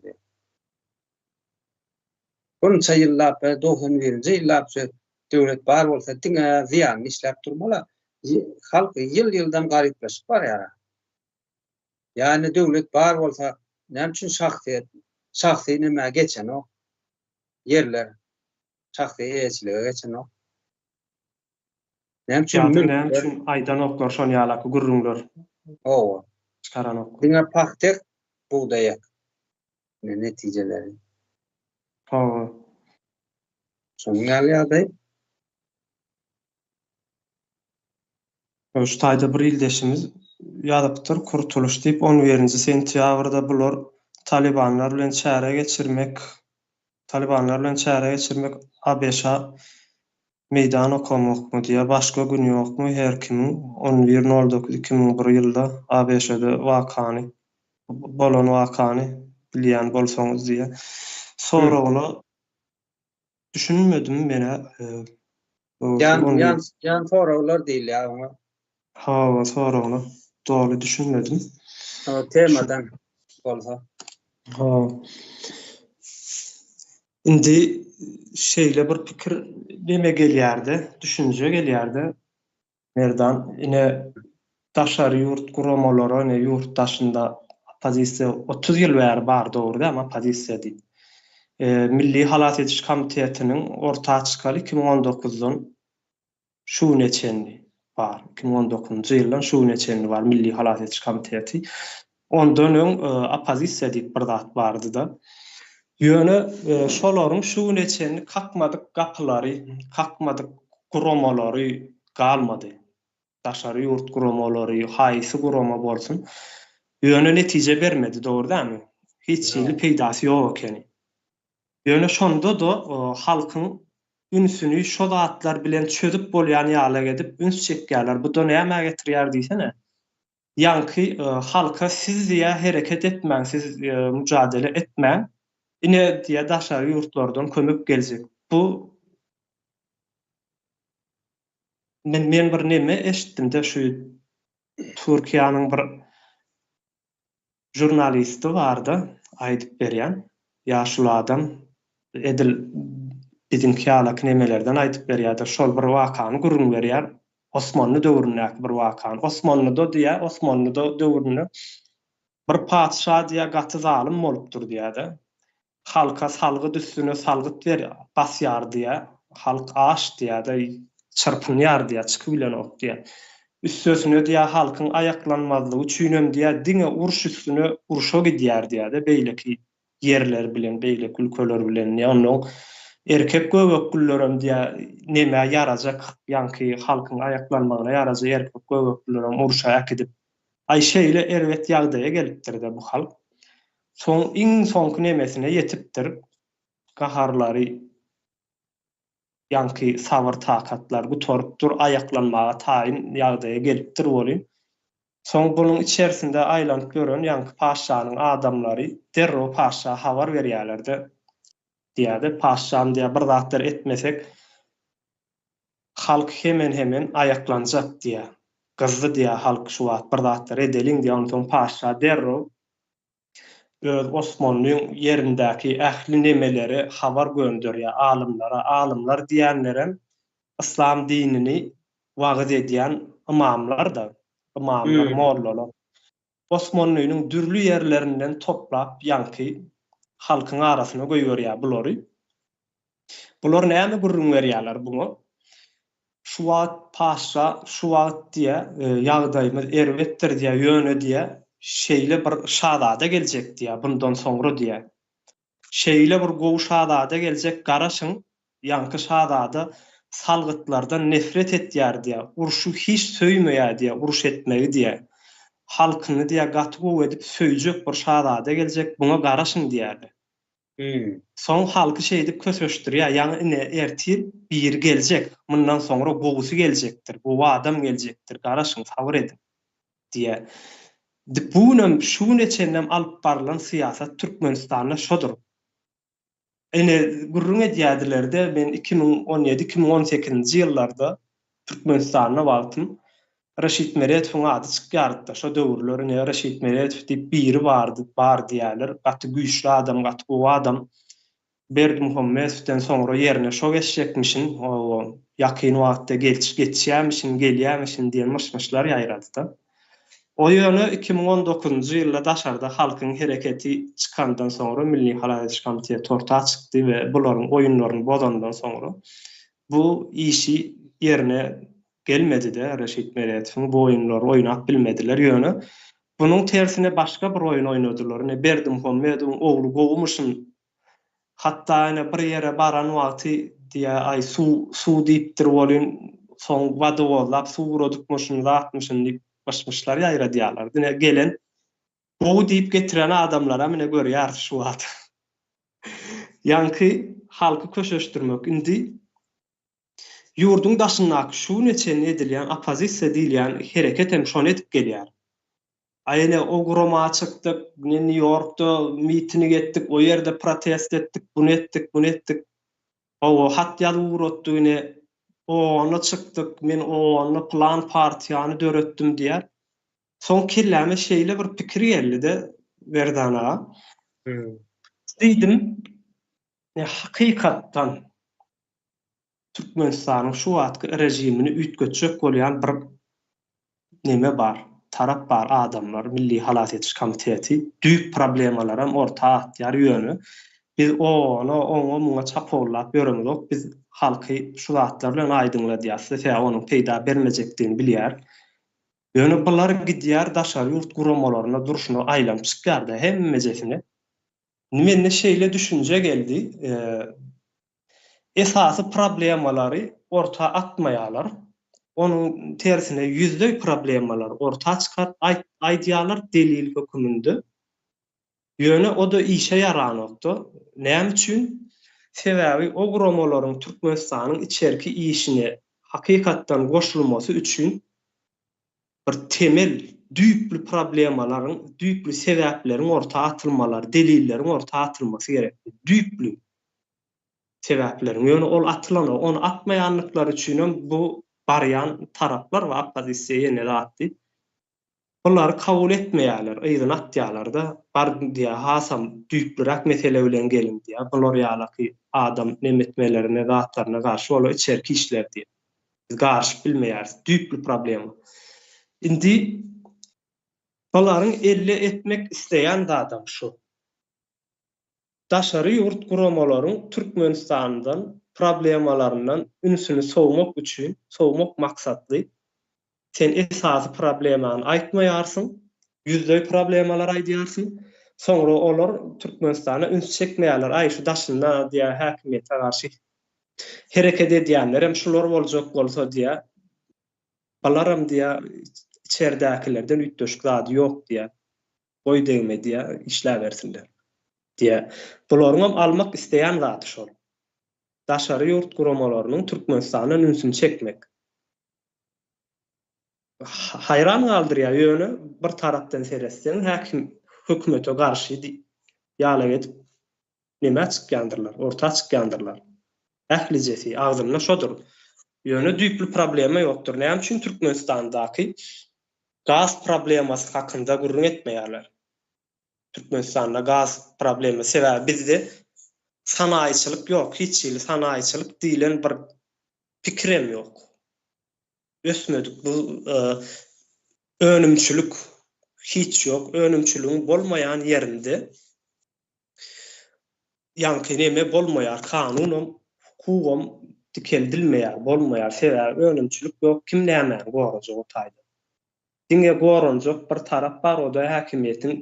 Bunça ýyllap, 91-nji ýyllap şu döwlet bar bolsa diňe zyýanyny işläp durmaly. Halk ýyl-ýyldan garyplaşyp barýar. Ýagny döwlet bar bolsa näme üçin şahsyýet, şahsy nämä geçenok? Ýerler şahsy eýeçilige geçenok. Näme üçin Ýa-da näme üçin aýdanoklar şon ýalaky gürrüňler? Hawa. Çykaranoklar. Diňe pagta ek, bugdaý ek. Ine netijeleri. Hawa. Şonuň ýaly ýagdaý. Şu taýda bir ildeşimiz ýazypdyr, Kurtuluş diýip, on birinji sentýabrda bular talybanlar bilen çäre geçirmek, talybanlar bilen çäre geçirmek ABŞ-a meýdan okamakmy diýýär, başga gün ýokmy her kimiň on bir nol dokuz 2001 ýylda ABŞ-da wakany, bolan wakany bilýän bolsaňyz diýýär. Soragyna Düşünmedim menä. Ýan ýan ýan soraglar diýilýär oňa. Hawa soragyna doly düşünmedim. O temadan bolsa. Hawa. Indi şeýle bir pikir neme gelýärde, düşünje gelýärde. Merdan, ine daşary ýurt guramalara, ine ýurt daşynda oppozisiýa 30 ýyl bäri bar dogry dämi oppozisiýa diýip. Milli halas ediş komitetiniň orta çykaly 2019-dan şu güne çenli bar. 2019-njy ýyldan şu güne çenli bar Milli halas ediş komiteti. Ondan öň oppozisiýa diýip bir zat bardy-da. Ýöne şolaryň şu güne çenli kakmadyk gapylary, kakmadyk guramalary galmady. Daşary ýurt guramalary, haýsy gurama bolsun. Ýöne netije bermedi, dogry dälmi? Hiç hili peýdasy ýok ekeni. Ýöne şonda-da halkyň ünsüni şo zatlar bilen çözüp bolýan ýalak edip üns çekýärler. Bu-da nämä getirýär diýsene? Ýaňky halka siz diýä hereket etmäň, siz mujadele etmäň, ine diýä daşary ýurtlardan kömek geljek. Bu men men bir neme eşitdimde şu Türkiýäniň bir žurnalisti barda aýdyp berýän ýaşuly adam edil biziňki ýalaky nemelerden aýdyp berýärdir şol bir wakany gürrüň berýär Osmanly döwründäki bir wakany Osmanlyda diýýär Osmanlyda döwründe bir patyşa diýýär gaty zalym bolupdyr diýýärde halka salgyt üstüne salgyt berýär basýar diýýär halk aç diýýärde. Çyrpynýar diýýär, çykybilenok diýýär. Üstesine diýýär, halkyň aýaklanmazlygy üçinem diýýär, diňe uruş üstüne urşa gidýär diýýär-de, beýleki ýerler bilen, beýleki ülkeler bilen diýýär. Onnoň erkek göbeklilerem diýýär, nemä ýarajak, ýaňky halkyň aýaklanmagyna ýarajak erkek göbeklilerem urşa äkidip, aý şeýle erbet ýagdaýa gelipdir-de bu halk. Soň iň soňky nemesine ýetipdir, gaharlary Ýaňky sabyr-takatlar gutaryp dur, aýaklanmaga taýyn ýagdaýa gelipdir welin, soň bunuň içerisinde aýlanyp ýören ýaňky paşşanyň adamlary derrew paşşa habar berýärler-de, diýýär-de, Paşşam, diýýär, bir zatlar etmesek, halk hemen-hemen aýaklanjak, diýýär. Gyzdy, diýýär, halk şu wagt bir zatlar edeliň, diýýär. Onsoň paşşa derrew öz Osmanlyň ýerindäki ähli nemelere habar gönderýär, alymlara, alymlar diýenlerem yslam dinini wagyz edýän ymamlar-da, ymamlar, mollalar. Osmanlynyň dürli ýerlerinden toplap ýaňky halkyň arasyna goýberýär bulary. Bular näme gürrüň berýärler buňa? Şu wagt paşşa şu wagt diýýä, ýagdaýymyz erbetdir diýýä, ýöne diýýä, şeýle bir şazada geljek diýýä, bundan soňra diýýä. Şeýle bir gowy şazada geljek, garaşyň, ýaňky şazada salgytlardan nefret etýär diýýä, urşy hiç söýmeýär diýýä, uruş etmegi diýýä. Halkyny diýýä gaty gowy edip söýjek bir şazada geljek, buňa garaşyň diýýärler. Soň halky şeýdip köseşdirýär, ýaňy ine ertir biri geljek, mundan soňra gowusy geljekdir, gowy adam geljekdir, garaşyň, sabyr ediň diýýär. Bu günem, şu güne çenlem alyp barylan syýasat Türkmenistanda şodur. Ine, gürrüň edýärdiler-de, men 2017, 2018-nji ýyllarda Türkmenistanda wagtym Reşit Meredowyň ady çykýardy-da şo döwürler, ine, Reşit Meredow diýip biri bardy, bar diýýärler, gaty güýçli adam, gaty gowy adam. Berdimuhamedowden soňra ýerine şo geçjekmişin, hawa, ýakyn wagtda gelç, geçýärmişin, gelýärmişin diýen myş-myşlar ýaýrady-da. O ýöne 2019-njy ýylda daşarda halkyň hereketi çykandan soňra Milli halas ediş komiteti orta çykdy we bularyň oýunlaryny bozandan soňra bu işi ýerine gelmedi-de Reşit Meredowyň bu oýunlary oýnap bilmediler ýöne bunuň tersine başga bir oýun oýnadylar ine Berdimuhamedowyň ogly gowumyşyn hatda ine bir ýere baran wagty diýä aý suw suw diýipdir welin soň wodowozlap suw guradypmyşyn zatmyşyn diýip myş-myşlar ýaýradýarlar ine gelen gowy diýip getiren adamlaram ine görýäris şu wagt ýaňky halky köşeşdirmek indi Ýurduň daşyndaky şu güne çenli edilýän oppozisiýa diýilýän hereket hem şony edip gelýär. A ine o gurama çykdyk, ine Nýu-Ýorkda miting etdik, o ýerde protest etdik, buny etdik, buny etdik. Hawa, hat ýazyp ugratdyk ine, OON-a çykdyk, men OON-da pylan partiýany döretdim diýýär. Soň kelläme şeýle bir pikir geldi-de, Werdan aga. Diýdim, hakykatdan Türkmenistanyň şu wagtky režimini üýtgetjek bolýan bir neme bar, tarap bar, adamlar, Milli halas ediş komiteti düýp problemalaram orta atýar, ýöne biz ona, oňa, muňa çapawullap ýöremizok, biz halky şu zatlar bilen aýdyňladýas, sebäbi onuň peýda bermejekdigini bilýär. Ýöne bular gidýär daşary ýurt guramalaryna durşuna aýlanyp çykýar-da hemmejesine. Indi mende şeýle düşünje geldi, esasy problemalary orta atmaýarlar, onuň tersine ýüzleý problemalary orta çykaryp aýdýarlar delil höküminde. Ýöne o-da işe ýaranokda. Näme üçin? Sebäbi o guramalaryň Türkmenistanyň içerki işine hakykatdan goşulmasy üçin bir temel, düýpli problemalaryň, düýpli sebäpleriň orta atylmalary, delilleriň orta atylmasy gerekdi. Düýpli sebäpleriň. Ýöne ol atylanok. Ony atmaýanlyklary üçinem bu barýan taraplar we oppozisiýa ýene zat diýip, bulary kabul etmeýärler, yzyna atýarlar-da, bar diýýär, hasam düýplüräk mesele bilen geliň diýýär. Bular ýalaky adam nemetmelerine, zatlaryna garşy olar içerki işler diýýär. Biz garyşyp bilmeýäris. Düýpli problema. Indi bularyň elle etmek isleýän zadam şu. Daşary ýurt guramalaryň Türkmenistandan. problemalaryndan ünsüni sowmak üçin, sowmak maksatly sen esasy problemany aýtmaýarsyň, ýüzleý problemalar aýdýarsyň. Soňra olar Türkmenistana üns çekmeýärler, aý şu daşynda diýýär häkimiýete garşy hereket edýänlerem şular boljak bolsa diýýär. Bularam diýýär içerdäkilerden üýtgeşik zady ýok diýýär. Goý degme diýýär, işläbersinler diýýär. Bularyňam almak isleýän zady şol. Daşary ýurt guramalarynyň Türkmenistandan ünsüni çekmek. Haýran galdyrýar, ýöne bir tarapdan seretseň häkim hökümete garşy ýalak edip nämä çykýandyrlar, orta çykýandyrlar. Ählijesi agzynda şodur. Ýöne düýpli problema ýokdur. Näme üçin Türkmenistandaky gaz problemasy hakynda gürrüň etmeýärler? Türkmenistanda gaz problema sebäbi bizde sanaýyçylyk ýok, hiç hili sanaýyçylyk diýlen bir pikirem ýok. Ösmedik bu önümçilik hiç ýok. Önümçiligiň bolmaýan ýerinde ýaňky neme bolmaýar, kanunam, hukugam dikeldilmeýär, bolmaýar. Sebäbi önümçilik ýok, kim nämäni gorajak o taýda? Diňe goranjak bir tarap bar, o-da häkimiýetiň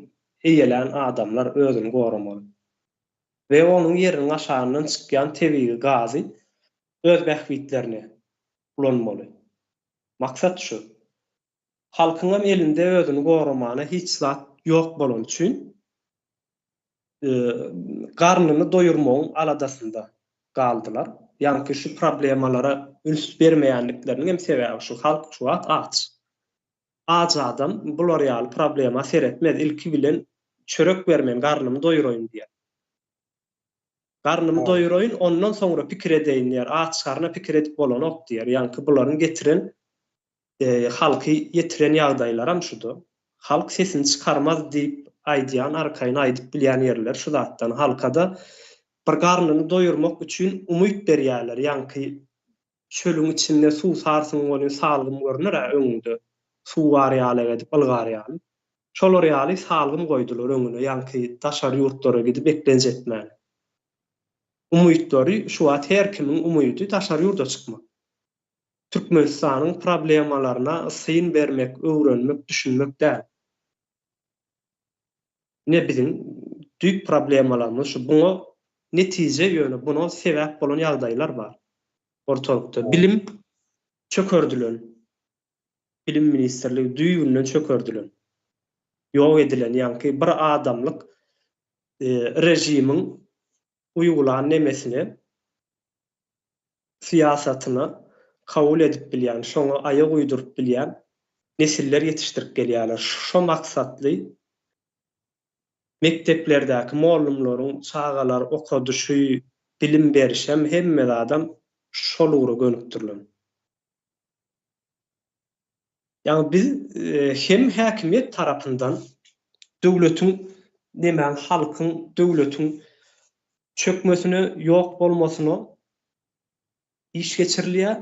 eýelän adamlar özüni goramaly. We onuň ýeriniň aşagyndan çykýan tebigy gazy öz bähbitlerine ulanmaly. Maksat şu. Halkyňam elinde özüni goramana hiç zat ýok bolany üçin garnyny doýurmagyň aladasynda galdylar. Ýaňky şu problemalara üns bermeýänlikleriniň hem sebäbi şu halk şu wagt aç. Aç adam bular ýaly problema seretmez ilki bilen çörek ber men garnymy doýuraýyn diýer. Garnymy doýuraýyn, ondan soňra pikir edeýin diýer. Aç garna pikir edip bolanok diýer. Ýaňky bularyň getiren halky ýetiren ýagdaýlaram şuda. Halk sesini çykarmaz diýip aýdýan, arkaýyn aýdyp bilýän ýerleri şu zatdan. Halkada bir garnyny doýurmak üçin umyt berýärler. Ýaňky çölüň içinde suwsarsyň welin salgym görner-ä öňüňde. Suw bar ýaly edip ylgar ýaly. Şolar ýaly salgym goýdular öňüne ýaňky daşary ýurtlara gidip eklenç etmäni. Umytlary şu wagt her kimiň umydy daşary ýurda çykmak. Türkmenistanyň problemalaryna syn bermek, öwrenmek, düşünmek däl. Ine biziň düýp problemalarymyz şu. Buňa netije ýöne buna sebäp bolan ýagdaýlar bar. Ortalykda bilim çökerdilen. Bilim ministrligi düýbünden çökerdilen. Ýok edilen, ýaňky bir adamlyk režimiň uýgulan nemesine, syýasatyna kabul edip bilýän, şoňa aýak uýduryp bilýän nesiller ýetişdirip gelýärler. Şo maksatly mekdeplerdäki mollumlaryň çagalary okadyşy, bilim berişem hemme zadam şol ugra gönükdirilen. Ýagny biz hem häkimiýet tarapyndan döwletiň nemäň halkyň döwletiň çökmesine ýok bolmasyna iş geçirilýär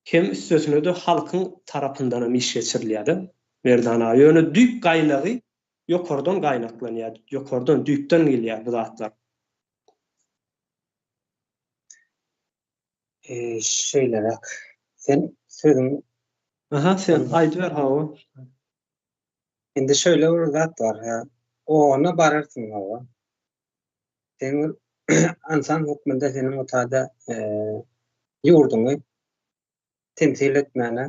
hem üstesine-de halkyň tarapyndan hem iş geçirilýär-de Merdan aga. Ýöne düýp gaýnagy ýokardan gaýnaklanýar, ýokardan düýpden gelýär bu zatlar. Şeýleräk. Sen sözüň Aha, sen aýdyber hawa. Indi şeýle bir zat bar. Ona bararsyň hawa. Sen bir ynsan hökmünde seniň o taýda ýurduňy temsil etmäne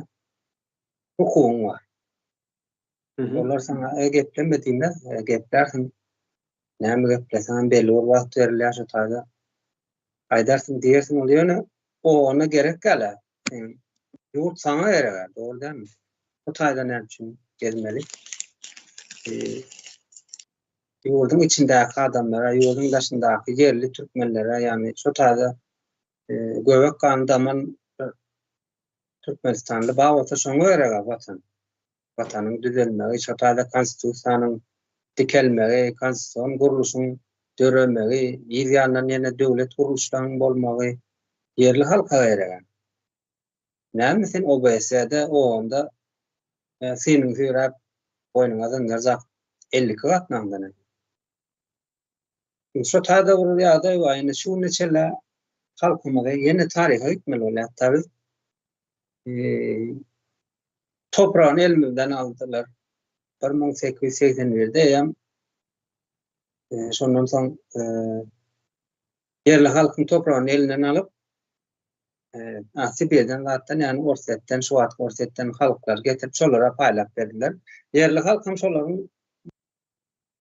hukugyň bar. Olar saňa e, gepleme diýmez, e, geplärsiň. Näme gepleseň hem belli bir wagt berilýär şo taýda. Aýdarsyň, diýersiň ol ýöne o ona gerek däl-ä. Ýurt saňa gerek-ä, dogry dälmi? Bu taýda näme üçin gezmeli? E, ýurduň içindäki adamlara, ýurduň daşyndaky ýerli türkmenlere, ýagny şo taýda e, göbek gany daman Türkmenistanly bar bolsa şoňa gerek-ä watan. Watanyň düzelmegi, şo taýda konstitusiýanyň dikelmegi, konstitusion gurluşyň döremegi, yz ýanyndan ýene döwlet gurluşlaryň bolmagy ýerli halka gerek-ä. Näme sen OBSE-de, OON-da synyňy süýräp, boýnuňa zynjyr dakyp, 52 gatnaňda näme? Indi şo taýda bir ýagdaý bar. Indi şu güne çenli. halkymyzy ýene taryha gitmeli bolýar. Hatda biz topragyny elimizden aldylar. 1881-de eýýäm şondan soň ýerli halkyň topragyny elinden alyp, Sibirden zatdan, ýagny Orsýetden, şu wagtky Orsýetden halklary getirip, şolara paýlap berdiler. Ýerli halk hem şolaryň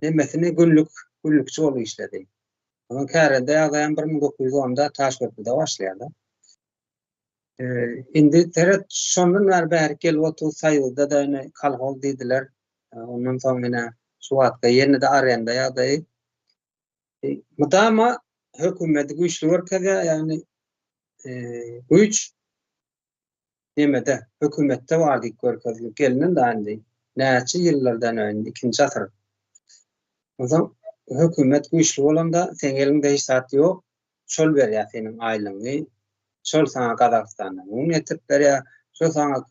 nemesini günlük, günlükçi bolup işledi. Onuň kärende ýagdaýam 1910-da Taşköprüde başlaýar-da. Indi seret, şondan bäri bärik gelip otur, Soýuzda-da ine kolhoz diýdiler. Ondan soň ine şu wagtky ýene-de arenda ýagdaýy. Mydama hökümeti güýçli görkezýär, ýagny güýç nemede, hökümetde bar diýip görkezilip gelinen da indi näçe ýyllardan indi ikinji asyr. Onsoň hökümet güýçli bolanda seň eliňde hiç zat ýok, şol berýär seniň aýlygyňy, şol saňa Gazagystandan un getirip berýär, şol saňa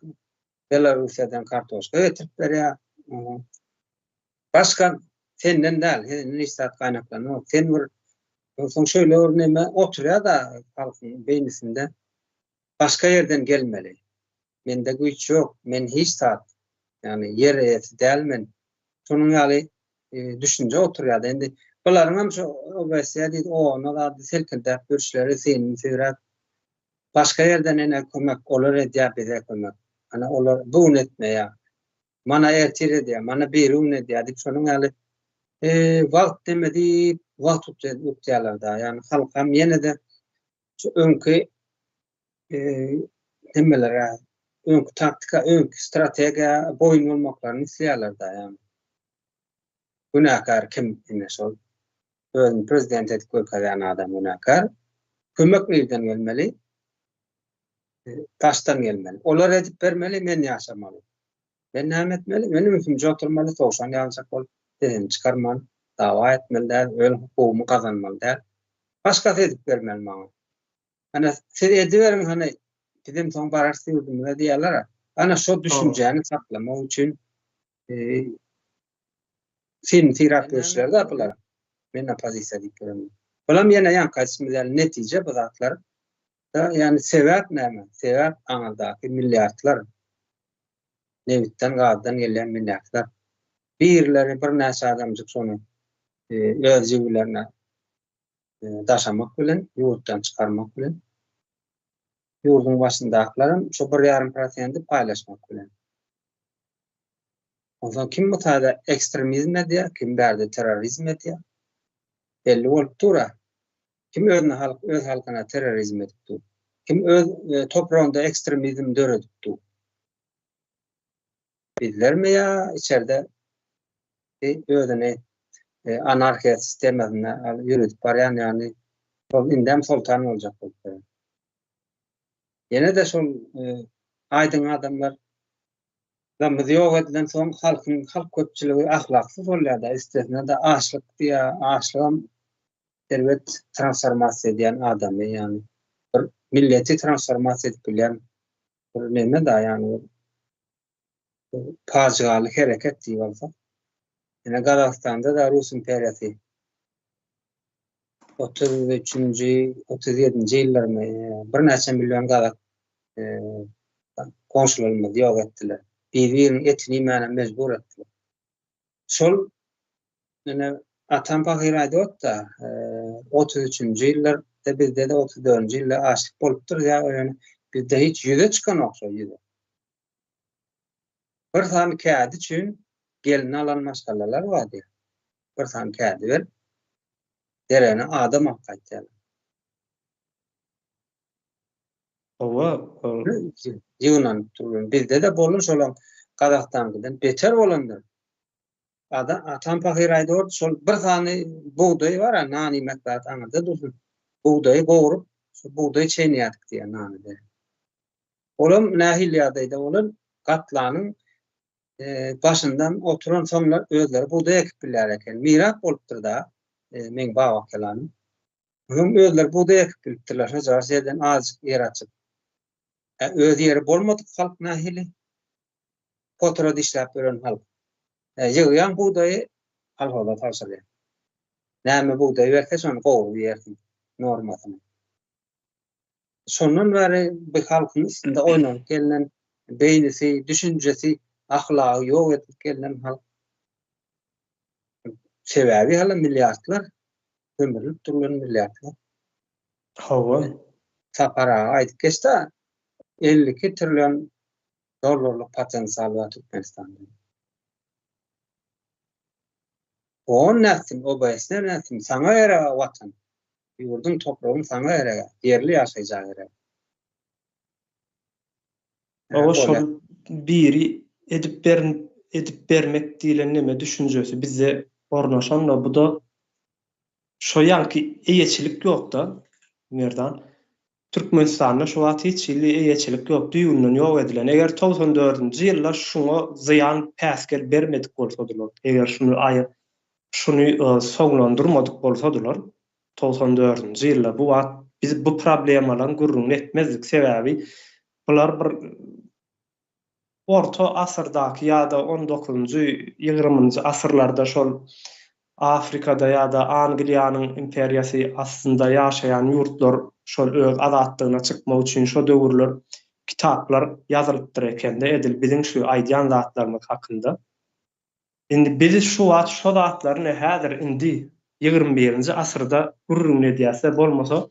Belarussiýadan kartoşka getirip berýär. Başga senden däl, senden hiç zat gaýnaklanok. Sen bir soň şeýle bir neme oturýar-da halkyň beýnisinde. Başga ýerden gelmeli. Mende güýç ýok, men hiç zat, ýagny ýer eýesi däl men. Şonuň ýaly düşünje oturýar-da. Indi bularyň hem şu OBSE diýdi, OON-a zady selkildäp ýörüşleri, synyny süýräp, başga ýerden ene kömek, olar edýär bize kömek. Ana olar bu gün etmeýär. Mana ertir edýär, mana biri gün edýär diýip şonuň ýaly wagt neme diýip wagt utýarlar-da. Ýagny halkam ýene-de şu öňki nemelere, öňki taktika, öňki strategiýa boýun bolmaklaryny isleýärler-de ýagny. Günäkär kim ine şol özüni prezident edip görkezýän adam günäkär. Kömek nirden gelmeli? Daşdan gelmeli. Olar edip bermeli, men ýaşamaly. Men näme etmeli? Men ümsümje oturmaly, towşan ýalyjak bolup, sesimi çykarman, dawa etmeli däl, öz hukugymy gazanmaly däl. Başgasy edip bermeli maňa. Ana, siz ediberiň, hany, bizem soň bararys ýurdumyza diýýärler-ä. Ana, şo düşünjäni saklamak üçin seni syrap ýörüşler-dä bular. Men oppozisiýa diýip ýörenler. Bulam ýene ýaňky aýdyşymyz ýaly netije bu zatlar. Ýagny sebäp näme? Sebäp aňyrdaky milliardlar. Nebitden, gazdan gelýän milliardlar. Birleri birnäçe adamjyk şony öz jübülerine daşamak bilen, ýurtdan çykarmak bilen, ýurduň başyndakylaram şo bir ýarym prosendi paýlaşmak bilen. Onsoň kim bu taýda ekstremizm edýär, kim bärde terrorizm edýär? Belli bolup dur-a. Kim özüne halk, öz halkyna terrorizm edip dur? Kim öz e, topragynda ekstremizm döredip dur? Bizlermi ýa içerde özüni e, anarhiýa sistemasynda ýöredip barýan, ýagny şol indem soltan boljak bolup dur. Ýene-de şol e, aýdyň adamlar Ýa-da ýok edilen soň halkyň halk köpçüligi ahlaksyz bolýar-da, üstesine-de açlyk diýýär, açlygam erbet transformasiýa edýän adamy, ýagny bir milleti transformasiýa edip bilýän bir neme-da, ýagny bir pajygaly hereket diýip alsak. Ine Gazagystanda-da Rus imperiýasy 33-nji, 37-nji ýyllarmy birnäçe million gazak goňşularymyzy ýok etdiler. Bir-biriniň etini iýmäne mejbur etdiler. Şol ine atam pahyr aýdyp otda, 33-nji ýyllarda bizde-de 34-nji ýylda açlyk bolupdyr ýa ýöne bizde hiç ýüze çykanok şol ýüze. Bir sany kädi üçin gelin alan maşgalalar bar diýýär. Bir sany kädi berip, deregine adam alyp gaýtýarlar. Hawa, ol ýygnanyp durlan. Bizde-de bolan şolaň Gazagystanyňkydan beter bolandyr. Ada, atam pahyr aýdýardy, şol bir sany bugdaý bar-a, nan iýmek zat aňyrda dursun. Bugdaýy gowrup, şo bugdaý çeýneýärdik diýýär nany berip. Olam nähili ýagdaýda bolan, gatlanyň başyndan oturansoňlar özleri bugdaý ekip bilýär eken. Mirap bolupdyr-da, meň babakelanym. Onuň özleri bugdaý ekip bilipdirler, şojagaz ýerden azajyk ýer açyp. Ä, öz ýeri bolmadyk halk nähili? Potura dişläp ýören halk. Ä, ýygýan bugdaýy kolhoza tabşyrýar. Näme bugdaý berse, şony gowrup iýersiň, normasyny. Şondan bäri bu halkyň üstünde oýnanyp gelnen, beýnisi, düşünjesi, ahlagy ýok edilip gelnen halk. Sebäbi hala milliardlar sömürlip durlan milliardlar. Hawa. Sapar aga aýdyp geçdi, 52 trillion dollarlyk potensial bar Türkmenistanda. On nätsin, OBS nätsin, saňa gerek watan. Ýurduň topragyň saňa gerek, ýerli ýaşaýja gerek. Hawa şol biri edip ber edip bermek diýlen neme düşünjesi bizde ornaşanda buda şo ýaňky eýeçilik ýokda Merdan. Türkmenistanda şu wagt hiç hili eýeçilik ýok düýbünden ýok edilen. Eger 94-nji ýylda şuňa zyýan päsgel bermedik bolsadylar, eger şuny aýy şuny soňlandyrmadyk bolsadylar 94-nji ýylda bu wagt biz bu problemalaryň gürrüňini etmezdik. Sebäbi bular bir orta asyrdaky ýa-da on dokuzynjy, ýigriminji asyrlarda şol Afrikada ýa-da Angliýanyň imperiýasy astynda ýaşaýan ýurtlar şol öz azatlygyna çykmak üçin şo döwürler kitaplar ýazylypdyr ekende edil biziň şu aýdýan zatlarymyz hakynda. Indi biz şu wagt şo zatlary ne häzir indi 21-nji asyrda gürrüňini edýäs-de bolmasa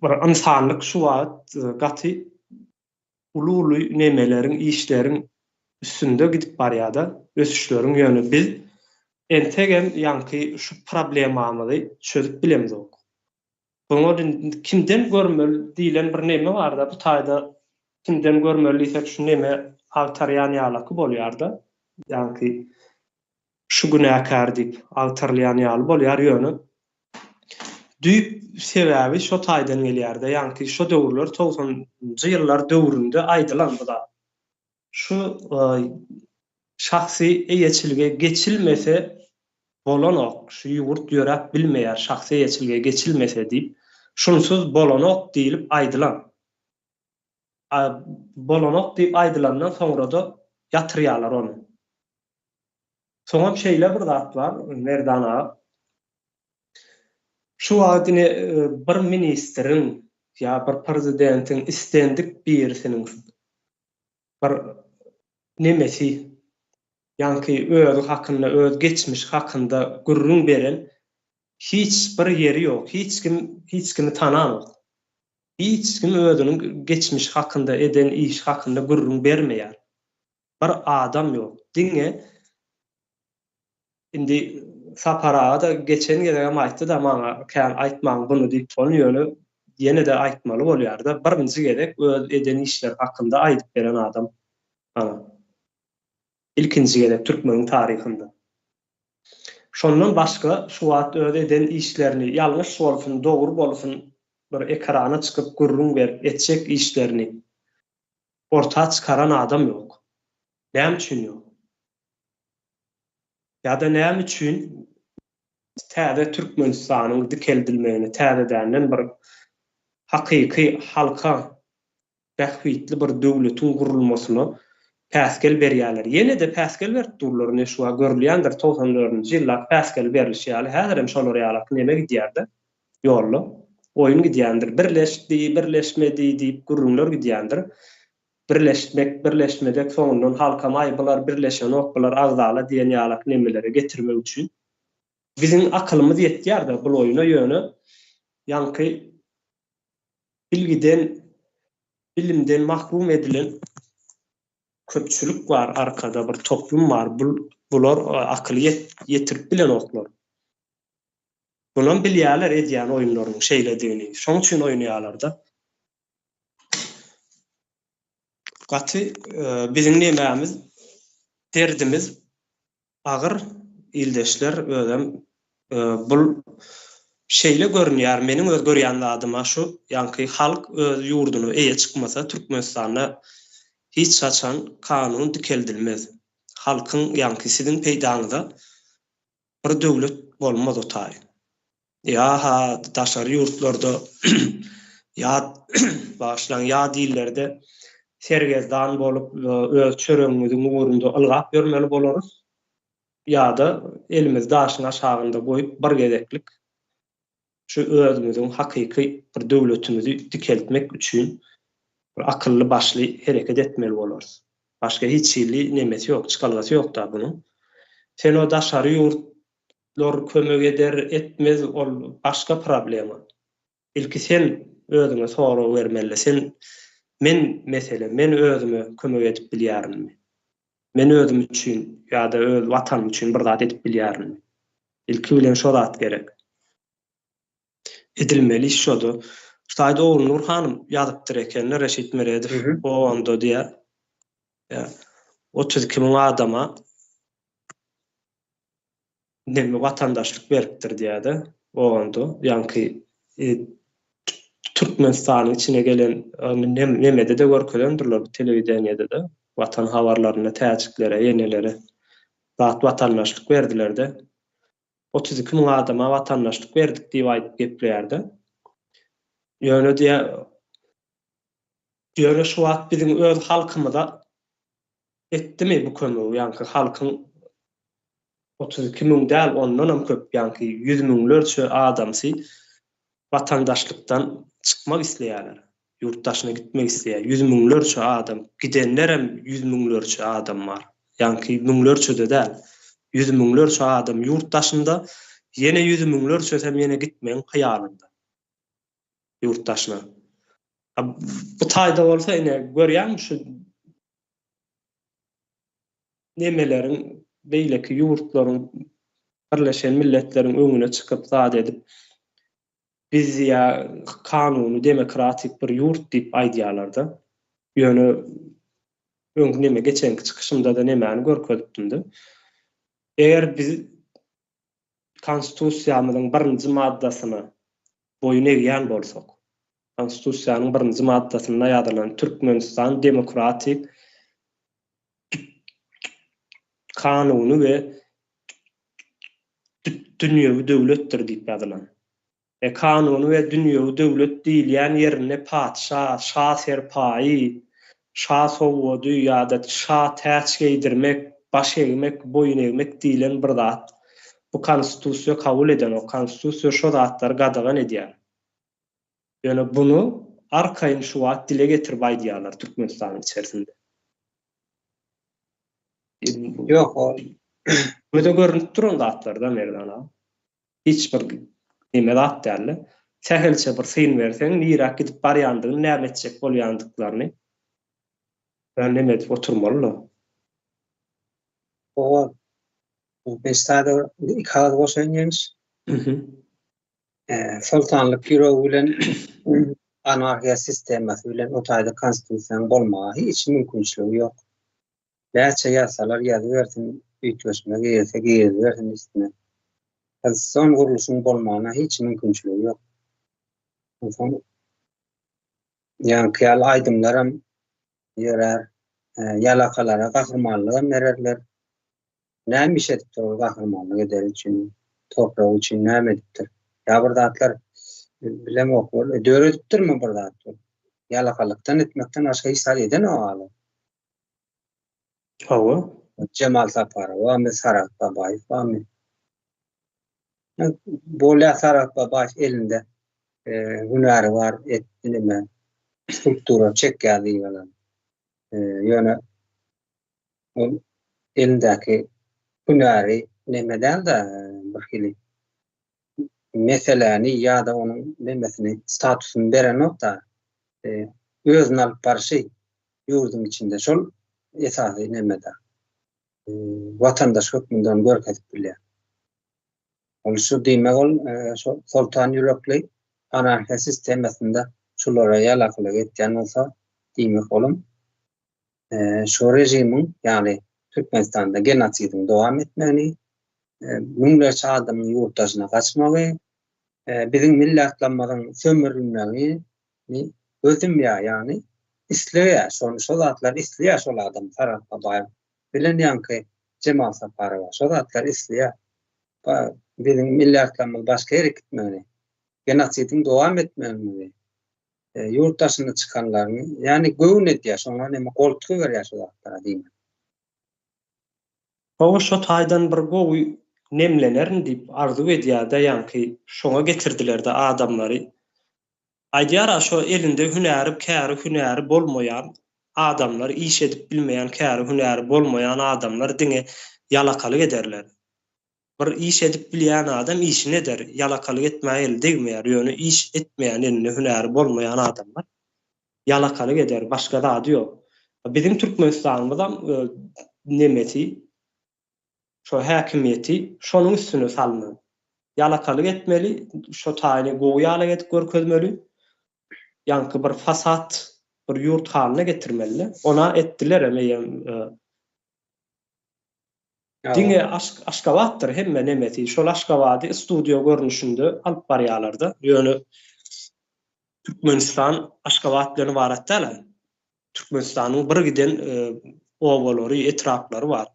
bir ynsanlyk şu wagt gaty uly-uly nemeleriň, işleriň üstünde gidip barýar-da, ösüşleriň, ýöne biz entegem ýaňky şu problemamyzy çözüp bilemzok. Buňa indi kimden görmeli diýlen bir neme bar-da, bu taýda kimden görmeli diýsek şu neme agtarýan ýalaky bolýar-da, ýaňky şu günäkär diýip agtarylýan ýaly bolýar, ýöne düýp sebäbi şo taýdan gelýär-de, ýaňky şo döwürler togsanynjy ýyllar döwründe aýdylan bu zat. Şu şahsy eýeçilige geçilmese bolanok, şu ýurt ýöräp bilmeýär şahsy eýeçilige geçilmese diýip, şunsuz bolanok diýlip aýdylan. A bolanok diýip aýdylandan soňra-da ýatyrýarlar ony. Soňam şeýle bir zat bar, Merdan aga. Şu wagt ine bir ministriň ýa bir prezidentiň islendik birisiniň bir nemesi, ýaňky özi hakynda, öz geçmişi hakynda gürrüň beren hiç bir ýeri ýok, hiç kim hiç kimi tananok. Hiç kim özüniň geçmişi hakynda, eden işi hakynda gürrüň bermeýär. Bir adam ýok. Diňe indi Sapar aga-da geçen gezegem aýtdy-da maňa kän aýtmaň buny diýip ony ýöne ýene-de aýtmaly bolýar-da. Birinji gezek öz eden işleri hakynda aýdyp beren adam ana. Ilkinji gezek türkmeniň taryhynda. Şondan başga şu wagt öz eden işlerini ýalňyş bolsun, dogry bolsun bir ekrana çykyp gürrüň berip etjek işlerini orta çykaran adam ýok. Näme üçin ýok? Ýa-da näme üçin täze Türkmenistanyň dikeldilmegini täzedänden bir hakyky halka bähbitli bir döwletiň gurulmasyna päsgel berýärler? Ýene-de päsgel berip durlar, ine şu wagt görülýändir, 94-nji ýyldaky päsgel berlişi ýaly, häzirem şolar ýalaky neme gidýär-de ýolda. Oýun gidýändir. Birleşdi, birleşmedi diýip gürrüňler gidýändir. Birleşmek, birleşmezek soňundan halkam aý bular birleşenok, bular agzala diýen ýalak nemelere getirmek üçin. Biziň akylymyz ýetýär-de bul oýuna ýöne ýaňky bilgiden, bilimden mahrum edilen köpçülik bar arkada bir toplum bar bul bular akyly ýetirip bilenoklar. Bunam bilýärler edýän oýunlarynyň şeýledigini. Şoň üçin oýnaýarlar-da. Gaty biziň nemämiz, derdimiz agyr ildeşler özem bul şeýle görünýär meniň öz görýän zadyma şu ýaňky halk öz ýurduna eýe çykmasa Türkmenistanda hiç haçan kanun dikeldilmez. Halkyň ýaňky siziň peýdaňyza Bir döwlet bolmaz o taý. Ýa-ha daşary ýurtlarda ýa bagyşlaň ýa dillerde sergezdan bolup öz çöregiňiziň ugrunda ylgap ýörmeli bolarys ýa-da elimizi daşyň aşagynda goýup bir gezeklik. Şu özümiziň hakyky bir döwletimizi dikeltmek üçin bir akylly başly hereket etmeli bolarys. Başga hiç hili nemesi ýok, çykalgasy ýok-da bunuň. Sen o daşary ýurtlar kömek eder, etmez ol başga problema. Ilki sen özüňe sorag bermeli. Sen men meselem, men özüme kömek edip bilýärinmi? Men özüm üçin ýa-da öz watanym üçin bir zat edip bilýärinmi? Ilki bilen şo zat gerek. Edilmeli iş şoda. Şu taýda Ogulnur hanym ýazypdyr ekenler Reşit Meredow onda diýýär. Ýa 32 müň adama neme watandaşlyk beripdir diýýär-de onda ýaňky e, Türkmenistanyň içine gelen nemede-de görkezendirler bu telewideniýede-de Watan habarlarynda täjiklere, ýenelere zat watandaşlyk berdiler-de. 32 müň adama watandaşlyk berdik diýip aýdyp gepleýärdi. Ýöne diýä ýöne şu wagt biziň öz halkymyza etdimi bu kömegi, ýaňky halkyň 32 müň däl, ondanam köp, ýaňky ýüz müňlerçe adamsy watandaşlykdan çykmak isleýärler. Ýurt daşyna gitmek isleýär. Ýüz müňlerçe adam, gidenlerem ýüz müňlerçe adam bar. Ýaňky müňlerçe-de däl. Ýüz müňlerçe adam ýurt daşynda, ýene ýüz müňlerçesem ýene gitmegiň hyýalynda. Ýurt daşyna. A bu taýda bolsa ine görýäňmi şu nemeleriň beýleki ýurtlaryň Birleşen Milletleriň öňüne çykyp zat edip Biz ýa kanuny demokratik bir ýurt diýip aýdýarlarda. Ýöne öňki neme geçenki çykyşymda-da nemäni görkezipdim-de. Eger biz konstitusiýamyzyň birinji maddasyna boýun egýän bolsak, konstitusiýanyň birinji maddasynda ýazylan Türkmenistan demokratik kanuny we dünýewi döwletdir diýip ýazylan. E kanuny we dünýewi döwlet diýilýän ýerinde patyşa, şa serpaýy, şa sowgady ýa-da şa täç geýdirmek, baş egmek, boýun egmek diýlen bir zat bu konstitusiýa kabul edenok. Konstitusiýa şo zatlary gadagan edýär. Ýöne buny arkaýyn şu wagt dile getirip aýdýarlar Türkmenistanyň içerisinde. Ýok, ol göze görünüp duran zatlar-da Merdan aga. Hiç bir neme zat däl-de. Sähelçe bir syn berseň, niräk gidip barýandygyny, näme etjek bolýandyklaryny neme edip oturmaly-da. Owa. Beş sada iki agyz goşaýyn ýeňiş. Soltanlyk ýüregi bilen anarhiýa sistemasy bilen o taýda konstitusiýanyň bolmaga hiç mümkinçiligi ýok. Näçe ýazsalar ýazybersin, üýtgeşme girizse girizibersin üstüne. Konstitusion gurluşyň bolmagyna hiç mümkinçiligi ýok. Onsoň ýaňky ýaly aýdymlaram ýörär, ýalakalara gahrymanlygam bererler. Näme iş edipdir ol gahrymanlyk ederi üçin, topragy üçin näme edipdir? Ýa bir zatlar bilemok ol döredipdirmi bir zat ol? Ýalakalykdan etmekden başga hiç zat edenok aly. Hawa. Jemal Saparow barmy, Saragt Babaýew barmy? Bolýar Saragt Babaýew elinde hünäri bar, etdi neme, skulptura çekýär diýip. Ýöne Ol elindäki hünäri neme däl-de, bir hili meseläni ýa-da onuň nemesini, statusyny berenok-da. Özüni alyp barşy ýurduň içinde şol esasy neme-de. Watandaş hökmünde ony görkezip bilýär. Ol şu diýmek ol şo soltan ýürekli anarhiýa sistemasynda şulara ýalakylyk etýän bolsa, diýmek olam şu režimiň, ýagny Türkmenistanda genosidiň dowam etmegini, müňlerçe adamyň ýurt daşyna gaçmagy, biziň millatlarymyzyň sömürilmegini göz ýumýar, ýagny isleýär, şony şo zatlary isleýär şol adam Saragt Babaýew bilen ýaňky Jemal Saparowa şo zatlary isleýär. Biziň millatlarymyz başga ýere gitmegini, genosidiň dowam etmegini ýurt daşyna çykanlaryny, ýagny göwün edýär, şoňa neme goltgy berýär şu zatlara diýmek. Hawa şo taýdan bir gowy nemlenerin diýip arzuw edýärde ýaňky şoňa getirdiler-de adamlary. Aýdýar-a şo elinde hünäri käri hünäri bolmaýan adamlar iş edip bilmeýän käri hünäri bolmaýan adamlar diňe ýalakalyk ederler. Bir iş edip bilýän adam işini eder, ýalakalyk etmäge eli degmeýär, ýöne iş etmeýän elinde hünäri bolmaýan adamlar ýalakalyk eder, başga zady ýok. Biziň Türkmenistanymyzam nemesi şo häkimiýeti şonuň üstüne salnan. Ýalakalyk etmeli, şo taýyny gowy ýalak edip görkezmeli. Ýaňky bir fasad bir ýurt halyna getirmeli-de. Ona etdilerem eýýäm. Diňe Aşgabatdyr hemme nemesi. Şol Aşgabady studiýa görnüşinde alyp barýalar-da. Ýöne Türkmenistan Aşgabat bilen ybarat däl-ä. Türkmenistanyň bir giden obalary, etraplary bar.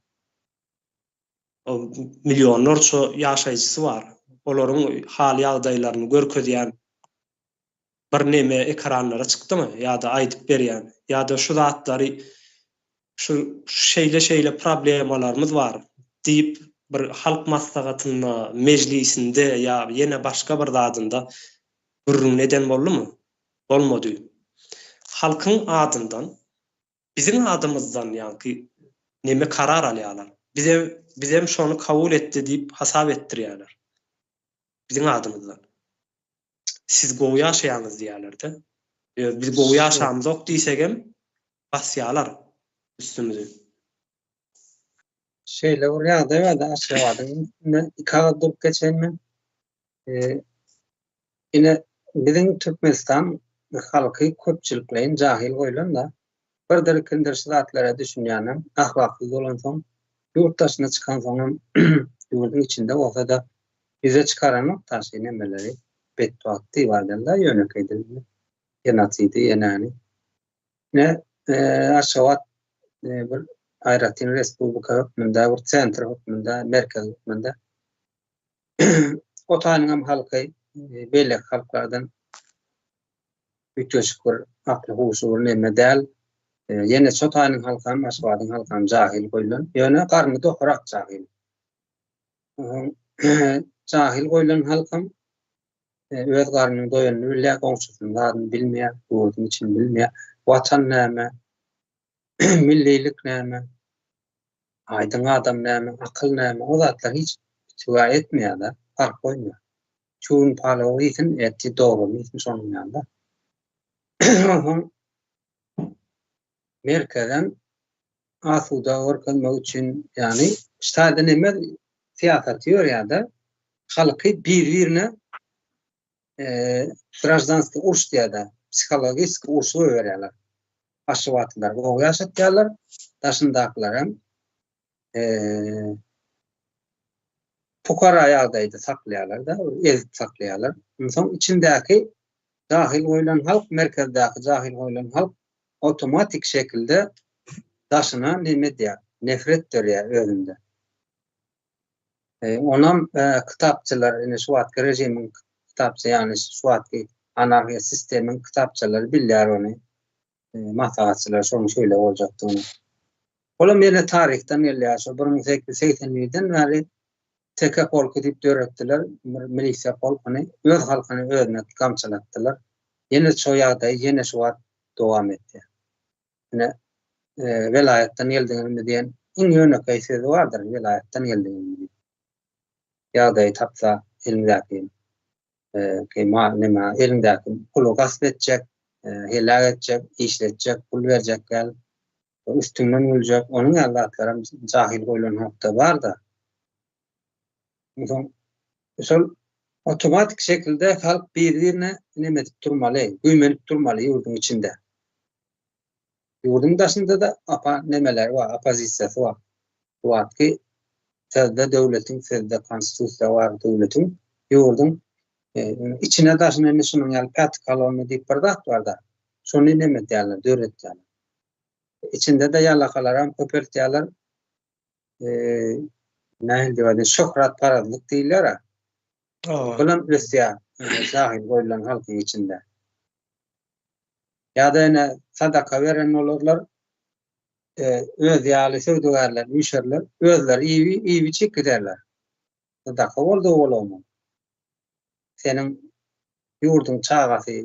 Millionlarça ýaşaýjysy bar. Olaryň hal-ýagdaýlaryny görkezýän bir neme ekranlara çykdymy ýa-da aýdyp berýän ýa-da şu zatlary şu şeýle-şeýle problemalarymyz bar diýip bir halk maslahatynda, mejlisinde ýa ýene başga bir zadynda gürrüňini eden boldumy? Bolmady. Halkyň adyndan, biziň adymyzdan ýaňky neme karar alýarlar. Bize bizem şony kabul etdi diýip hasap etdirýärler. Biziň adymyzdan. Siz gowy ýaşaýaňyz diýýärler-de. Ýöne biz gowy ýaşamyzok diýsegem basýarlar üstümizi. Şeýle bir ýagdaý bardy Aşgabadyň üstünde iki agyz durup geçeýin men. Ine, biziň Türkmenistan halky köpçülikleýin jahyl goýlan-da, birdir-ikindir şu zatlara düşünýänem, ahlaksyz bolansoň, ýurt daşyna çykansoňam, ýurduň içinde bolsa-da, ýüze çykaranok daşy nemeleri, betbagt diýip aýdanda, ýönekeý dilde, genosidi, enäni. Ine, Aşgabat bir aýratyn respublika hökmünde, bir sentr hökmünde, merkez hökmünde Otanyňam halky beýleki halklardan üýtgeşik bir akly huşy bir neme däl. Ýene Çotanyň halkam, Aşgabadyň halkam jahyl goýlan. Ýöne garny dokurak jahyl. Jahyl goýlan halkam öz garnynyň doýanyny bilýär, goňşusynyň zadyny bilmeýär, ýurduň içini bilmeýär. Watan näme? Millilik näme? Aýdyň adam näme, akyl näme, o zatlar hiç pitiwa etmeýär-de, parh goýmaýar. Çüwün palaw iýsin, ertir dogramy iýsin şonuň ýaly-da. Onsoň merkezem asuda görkezmek üçin, ýagny ştaýda neme syýasaty ýörýär-de, halky bir-birine graždanskiý uruş diýýär-de, psihologiski urşy goýberýärler. Aşgabatlylar gowy ýaşatýarlar, daşyndakylaram pukara ýagdaýda saklaýarlar-da, ezip saklaýarlar. Onsoň içindäki jahyl goýlan halk, merkezdäki jahyl goýlan halk awtomatik şekilde daşyna neme edýär, nefret dörýär özünde. Onam kitapçylar, ine şu wagtky režimiň kitapçy, ýagny şu wagtky anarhiýa sistemiň kitapçylary bilýär ony. Maslahatçylar şonuň şeýle boljakdygyny. Olam ýene taryhdan gelýär. Şo 1881-den bäri teke polky diýip döretdiler, bir milisiýa polkuny, öz halkyny özüne gamçylatdylar. Ýene şo ýagdaý ýene şu wagt dowam etýär. Ine, welaýatdan geldiňizmi diýen iň ýönekeý sözi bardyr, welaýatdan geldiňizmi diýip. Ýagdaýy tapsa, eliňdäki mal, neme, eliňdäki puly gasp etjek, heläk etjek, işletjek, pul berjek däl, üstüňden güljek, onuň ýaly zatlaram jahyl goýlan halkda bar-da. Onsoň şol awtomatik şekilde halk bir-birine neme edip durmaly, güýmenip durmaly ýurduň içinde. Ýurduň daşynda-da apa nemeleri bar, oppozisiýasy bar. Bu wagtky sözde döwletiň, sözde konstitusiýa bar döwletiň, ýurduň içine daşyna indi şunuň ýaly pýaty kolonna diýip bir zat bar-da. Şony neme edýärler, döretýärler. Içinde-de ýalakalaram köpeltýärler. Nähili diýip aýdaýyn, şöhratparazlyk diýilýär-ä. Bulam ösýär, jahyl goýlan halkyň içinde. Ýa-da ene sadaka beren bolarlar, özi ýaly söwdagärler üýşerler, özleri iýip-içip giderler. Sadaka boldy oglanam. Seniň ýurduň çagasy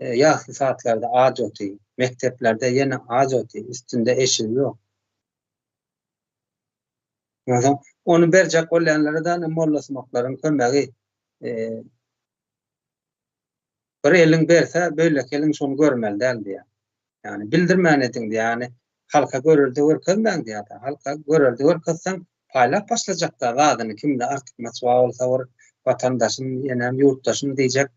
ýasly saatlarda aç oty, mekdeplerde ýene aç oty, üstünde eşigi ýok. Onsoň ony berjek bolýanlara-da ine mollasumaklaryň kömegi bir eliň berse, beýleki eliň şony görmeli däl diýýär. Ýagny bildirmän ediň diýýär. Ýagny halka görelde görkezmäň diýýär. Halka görelde görkezseň, paýlap başlajakda zadyny kimde artykmaç bar bolsa bir watandaşym, ýenem ýurtdaşym diýjek,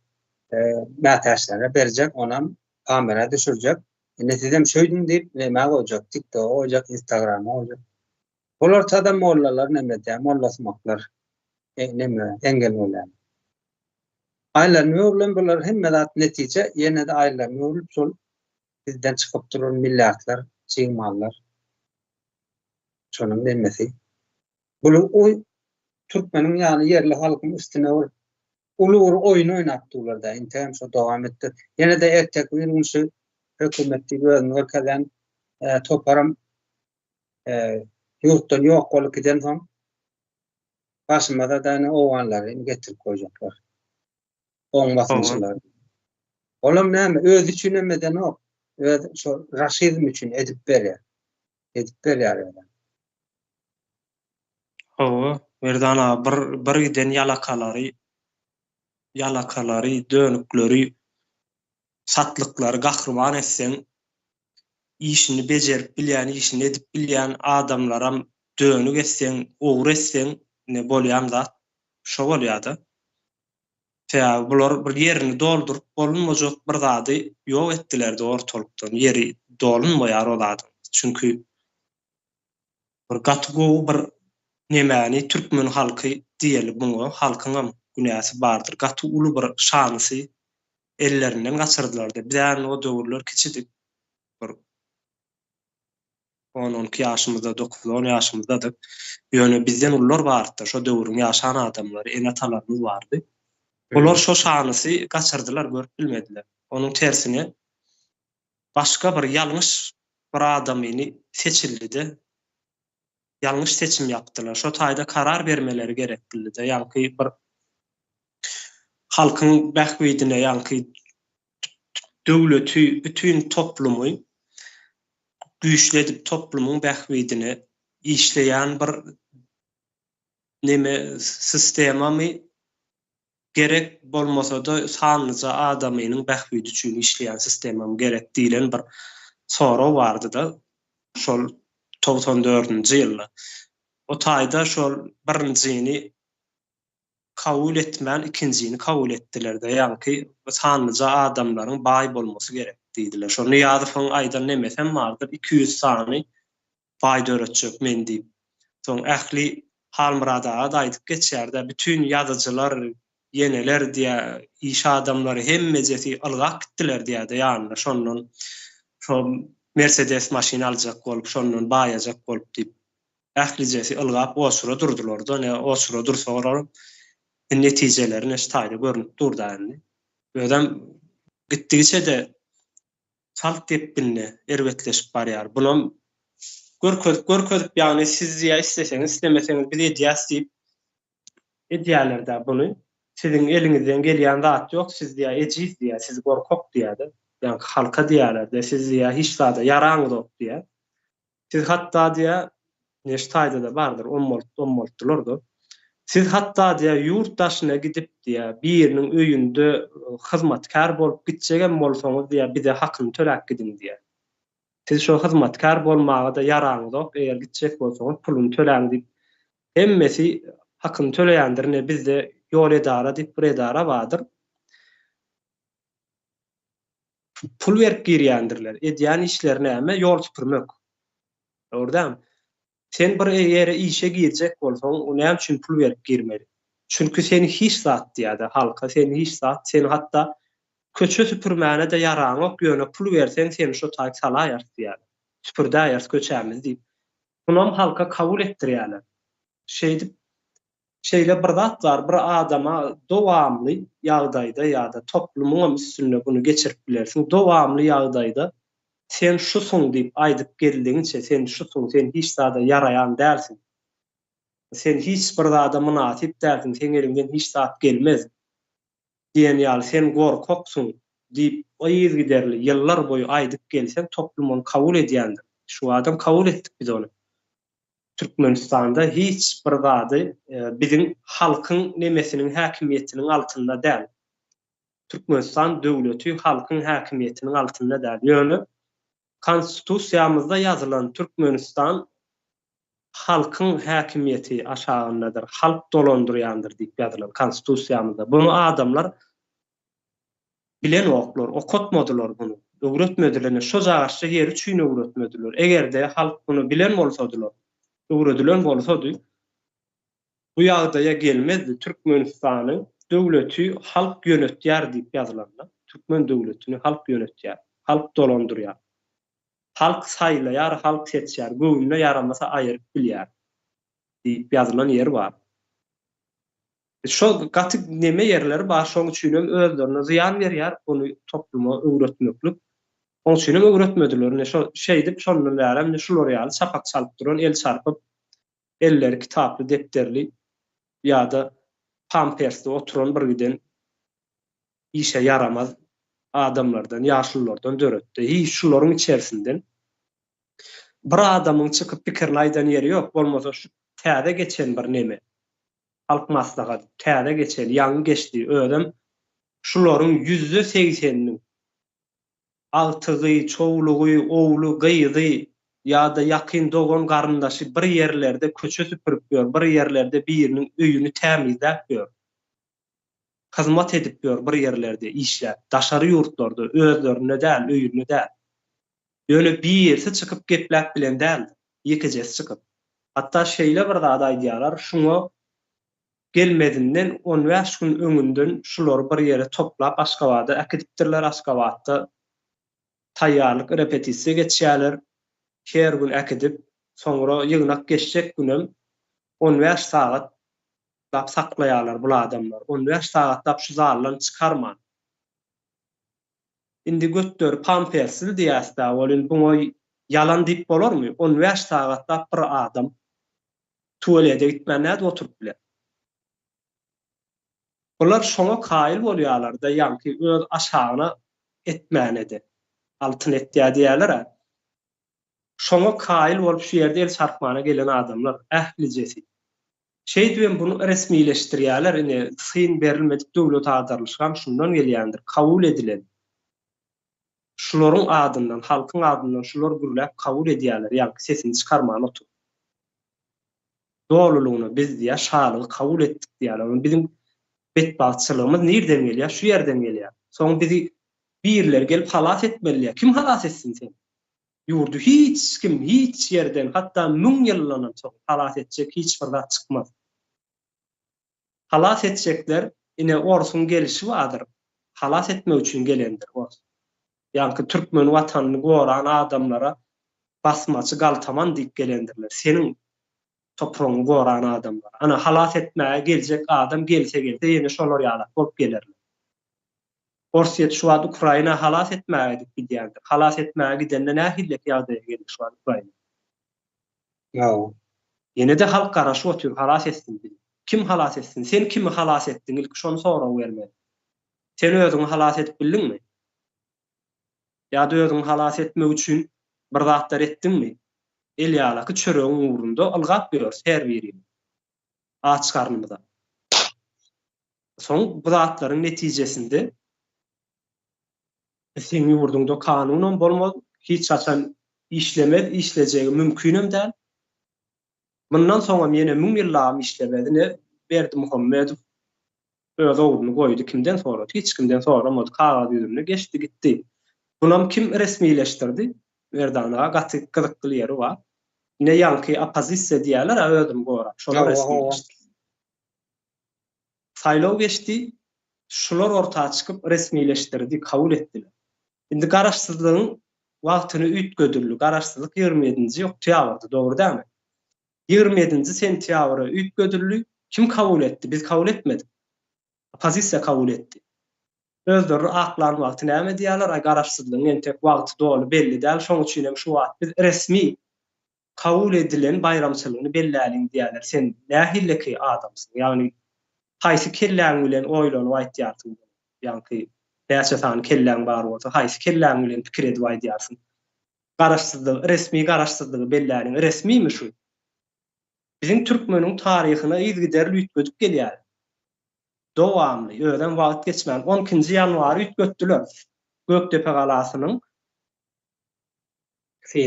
mätäçlere berjek, onam kamera düşürjek. Indi sizem şöýdüň diýip nämä goýjak, TikToka goýjak, Instagrama goýjak. Bular tada mollalar neme edýär, mollasumaklar neme engel bolýar. Aýlanyp öwrülen bular hemme zat netije ýene-de aýlanyp öwrülip şol bizden çykyp duran milliardlar, çig mallar. Şonuň nemesi. Bular oý türkmeniň ýany ýerli halkyň üstüne bir uly bir oýun oýnap durlar-da, integem şo dowam etdi. Ýene-de erteki bir gün şu hökümet diýip özüni görkezýän toparam ýurtdan ýok bolup gidensoň başymyza-da ine owganlary getirip goýjaklar. Oň basymçylary. Olam näme, özi üçin hem edenok. Öz şo raşizm üçin edip berýär. Edip berýär özem. Hawa, Merdan aga bir bir giden ýalakalary ýalakalary, dönükleri, satlyklary gahryman etseň, işini bejerip bilýän, işini edip bilýän adamlaram dönük etseň, ogry etseň, ine bolýan zat şo bolýada. Sebäbi bular bir ýerini dolduryp bolunmajak bir zady ýok etdilerde ortalykdan. Ýeri dolunmaýar o zadyň. Çünki bir gaty gowy bir nemäni türkmen halky diýeli muňa halkyňam günäsi bardyr. Gaty uly bir şansy ellerinden gaçyrdylarda. Biz-ä o döwürler kiçidik. Bir on-on iki ýaşymyzda, dokuz-on ýaşymyzdadyk. Ýöne bizden ulular bardy-da, şo döwrüň ýaşan adamlary, ene-atalarymyz bardy. Olar şo şanysy gaçyrdylar, görüp bilmediler. Onuň tersine, başga bir ýalňyş bir adamyny seçildi-de, ýalňyş seçim ýapdylar. Şo taýda karar bermeleri gerekdildi-de, ýaňky bir halkyň bähbidine, ýaňky döwleti, bütin toplumy güýçli edip toplumyň bähbidine işleýän bir neme sistemamy gerek bolmasada sanlyja adamynyň bähbidi üçin işleýän sistemamy gerek diýlen bir sorag bardyda şol 94-nji ýylda. O taýda şol birinjini kabul etmän ikinjini kabul etdilerde ýaňky sanlyja adamlaryň baý bolmasy gerek diýdiler. Şo Nyýazowyň aýdan nemesem bardyr 200 sany baý döretjek men diýip. Soň ähli Halmyrat aga-da aýdyp geçýärde bütin ýazyjylar ýeneler diýä iş adamlary hemmejesi ylgap gitdiler diýäde ýanyna şondan şo Mersedes maşyn aljak bolup şondan baýajak bolup diýip. Ählijesi ylgap oçura durdular-da, ne oçura dursalar netijeleri ne şu taýda görnüp dur-da indi. Özem gitdigiçe-de çalt depginde erbetleşip barýar. Bunam görkezip görkezip ýagny siz ýa isleseňiz islemeseňiz biz edýäs diýip edýärler-dä buny. Siziň eliňizden gelýän zat ýok, siz diýýär ejiz diýýär, siz gorkak diýýär-de. Ýaňky halka diýýärler-de, siz diýýär hiç zada ýaraňyzok diýýär. Siz hatda diýýär, ine şu taýda-da bardyr, ommaltdylar-da. Siz hatda diýýär, ýurt daşyna gidip diýýär, biriniň öýünde hyzmatkär bolup gitjegem bolsaňyz diýýär, bize hakyny töläp gidiň diýýär. Siz şo hyzmatkär bolmaga-da ýaraňyzok, eger gitjek bolsaňyz puluny töläň diýip, hemmesi hakyny töleýändir. Ine bizde ýol edara diýip bir edara bardyr. Pul berip girýändirler. Edýän işleri näme? Ýol süpürmek. Dogry dälmi? Sen bir ýere işe girjek bolsaň, näme üçin pul berip girmeli? Çünki sen hiç zat diýýär-de halka, sen hiç zat, sen hatda köçe süpürmäne-de ýaraňok, ýöne pul berseň seni şo taýy salaýarys diýýärler. Süpürdäýeris köçämizi diýip. Munam halka kabul etdirýärler. Şeýdip Şeýle bir zat bar, bir adama dowamly ýagdaýda ýa-da toplumyňam üstünde buny geçirip bilersiň, dowamly ýagdaýda sen şusuň diýip aýdyp geldigiňçe, sen şusuň, sen hiç zada ýaraýan dälsiň. Sen hiç bir zada mynasyp dälsiň, seň eliňden hiç zat gelmez diýen ýaly, sen gorkaksyň diýip yzygiderli ýyllar boýy aýdyp gelseň, toplum ony kabul edýändir. Şu badam kabul etdik biz ony. Türkmenistanda hiç bir zady biziň halkyň nemesiniň häkimiýetiniň altynda däl. Türkmenistan döwleti halkyň häkimiýetiniň altynda däl. Ýöne Konstitusiýamyzda ýazylan Türkmenistan halkyň häkimiýeti aşagyndadyr, halk dolandyrýandyr diýip ýazylan Konstitusiýamyzda. Buny adamlar bilenoklar, okatmadylar buny, öwretmediler. Ine, şojagaçja ýeri üçin öwretmediler. Eger-de halk buny bilen bolsadylar, öwredilen bolsady, bu ýagdaýa gelmezdi. Türkmenistanyň döwleti halk ýönetýär diýip ýazylanda, türkmen döwletini halk ýönetýär, halk dolandyrýar. Halk saýlaýar, halk seçýär, göwnüne ýaramasa aýyryp bilýär diýip ýazylan ýeri bar. Şo gaty neme ýerleri bar, şoň üçinem özlerine zyýan berýär ony topluma öwretmeklik. Oň üçinem öwretmediler. Ine şo şeýdip şondan bärem ine şular ýaly çapak çalyp duran, el çarpyp, elleri kitaply, depderli ýa-da pampersde oturan birgiden işe ýaramaz adamlardan, ýaşululardan döretdi. Hiç şularyň içerisinden bir adamyň çykyp pikirini aýdan ýeri ýok, bolmasa şu täze geçen bir neme, Halk Maslahaty täze geçen, ýaňy geçdi, özem şularyň ýüzde segseniniň agtygy, çowlugy, ogly, gyzy ýa-da ýakyn dogan-garyndaşy bir ýerlerde köçe süpürip ýör, bir ýerlerde biriniň öýüni tämizläp ýör. Hyzmat edip ýör bir ýerlerde işläp, daşary ýurtlarda, özlerinde däl, öýünde däl. Ýöne birisi çykyp gepläp bilen däldir, ýekejesi çykyp. Hatda şeýle bir zat aýdýarlar, şuňa gelmezinden on bäş gün öňünden şulary bir ýere toplap Aşgabada äkidipdirler, Aşgabatda taýýarlyk repetisiýa geçýärler, her gün äkidip, soňra ýygnak geçjek günem on bäş sagat lap saklaýarlar bul adamlar, on bäş sagatlap şu zaldan çykarman. Indi götleri pampersiz diýäs-dä, welin buňa ýalan diýip bolarmy? On bäş sagatlap bir adam tuwelede gitmän nädip oturyp biler? Bular şoňa kaýyl bolýarlar-da, ýaňky öz aşagyna etmäne-de. Altyn etýär diýýärler-ä. Şoňa kaýyl bolup şu ýerde el çarpmana gelen adamlar ählijesi. Şeýdibem buny resmileşdirýärler, ine, syn berilmedik döwlet agdarylyşygam şundan gelýändir, kabul edilen. Şularyň adyndan, halkyň adyndan şular gürläp kabul edýärler, ýaňky sesini çykarman oturyp. Dolulygyna biz diýýär, şalygy kabul etdik diýýärler. Ony biziň betbagtçylygymyz nirden gelýär? Şu ýerden gelýär. Soň bizi birileri gelip halas etmeli diýýär. Kim halas etsin seni? Ýurdy hiç kim hiç ýerden, hatda müň ýyldanam soň halas etjek hiç bir zat çykmaz. Halas etjekler ine orsuň gelişi bardyr, halas etmek üçin gelendir ors. Ýaňky türkmen watanyny goran adamlara basmaçy galtaman diýip gelendirler, seniň topragyňy goran adamlara. Ana halas etmäge geljek adam gelse gelse ýene şolar ýalak bolup gelerler. Orsýet şu wagt Ukraina halas etmäge gidip gidýändir. Halas etmäge gidende nähillek ýagdaýa geldi şu wagt Ukraina? Hawa. Ýene-de halk garaşyp otyr halas etsin diýip. Kim halas etsin? Sen kimi halas etdiň ilki şony sorag bermeli. Sen özüňi halas edip bildiňmi? Ýa-da özüňi halas etmek üçin bir zatlar etdiňmi? El ýalaky çöregiň ugrunda ylgap ýörüs her birimiz. Aç garnymyza. Soň bu zatlaryň netijesinde seň ýurduňda kanunam bolmaz, hiç haçan işlemez, işlejegi mümkinem däl. Mundan soňam ýene müň ýyllabam işlemez. Ine, Berdimuhamedow öz ogluny goýdy, kimden sorady? Hiç kimden soramady, kagyz ýüzünde geçdi gitdi. Bunam kim resmileşdirdi? Merdan aga gaty gyzykly ýeri bar. Ine ýaňky oppozisiýa diýýärler-ä özüni gorap, şolar resmileşdirdi. Saýlaw geçdi, şular orta çykyp resmileşdirdi, kabul etdiler. Indi garaşsyzlygyň wagtyny üýtgedildi. Garaşsyzlyk 27-nji oktýabrdy, dogry dälmi? 27-nji sentýabra üýtgedildi. Kim kabul etdi? Biz kabul etmedik. Oppozisiýa kabul etdi. Özlerini aklan wagty näme diýýärler? Aý garaşsyzlygyň entek wagty doly belli däl, şoň üçin hem şu wagt biz resmi. kabul edilen baýramçylygyny belläliň diýýärler. Sen nähilleki adamsyň? Ýagny haýsy kelläň bilen oýlanyp aýtýarsyň muny? Ýaňky näçe sany kelläň bar bolsa, haýsy kelläň bilen pikir edip aýdýarsyň? Garaşsyzlygy, resmi garaşsyzlygy belläliň. Resmimi şu? Biziň türkmeniň taryhyna yzygiderli üýtgedip gelýär. Dowamly, özem wagt geçmän, on ikinji ýanwary üýtgetdiler. Gökdepe galasynyň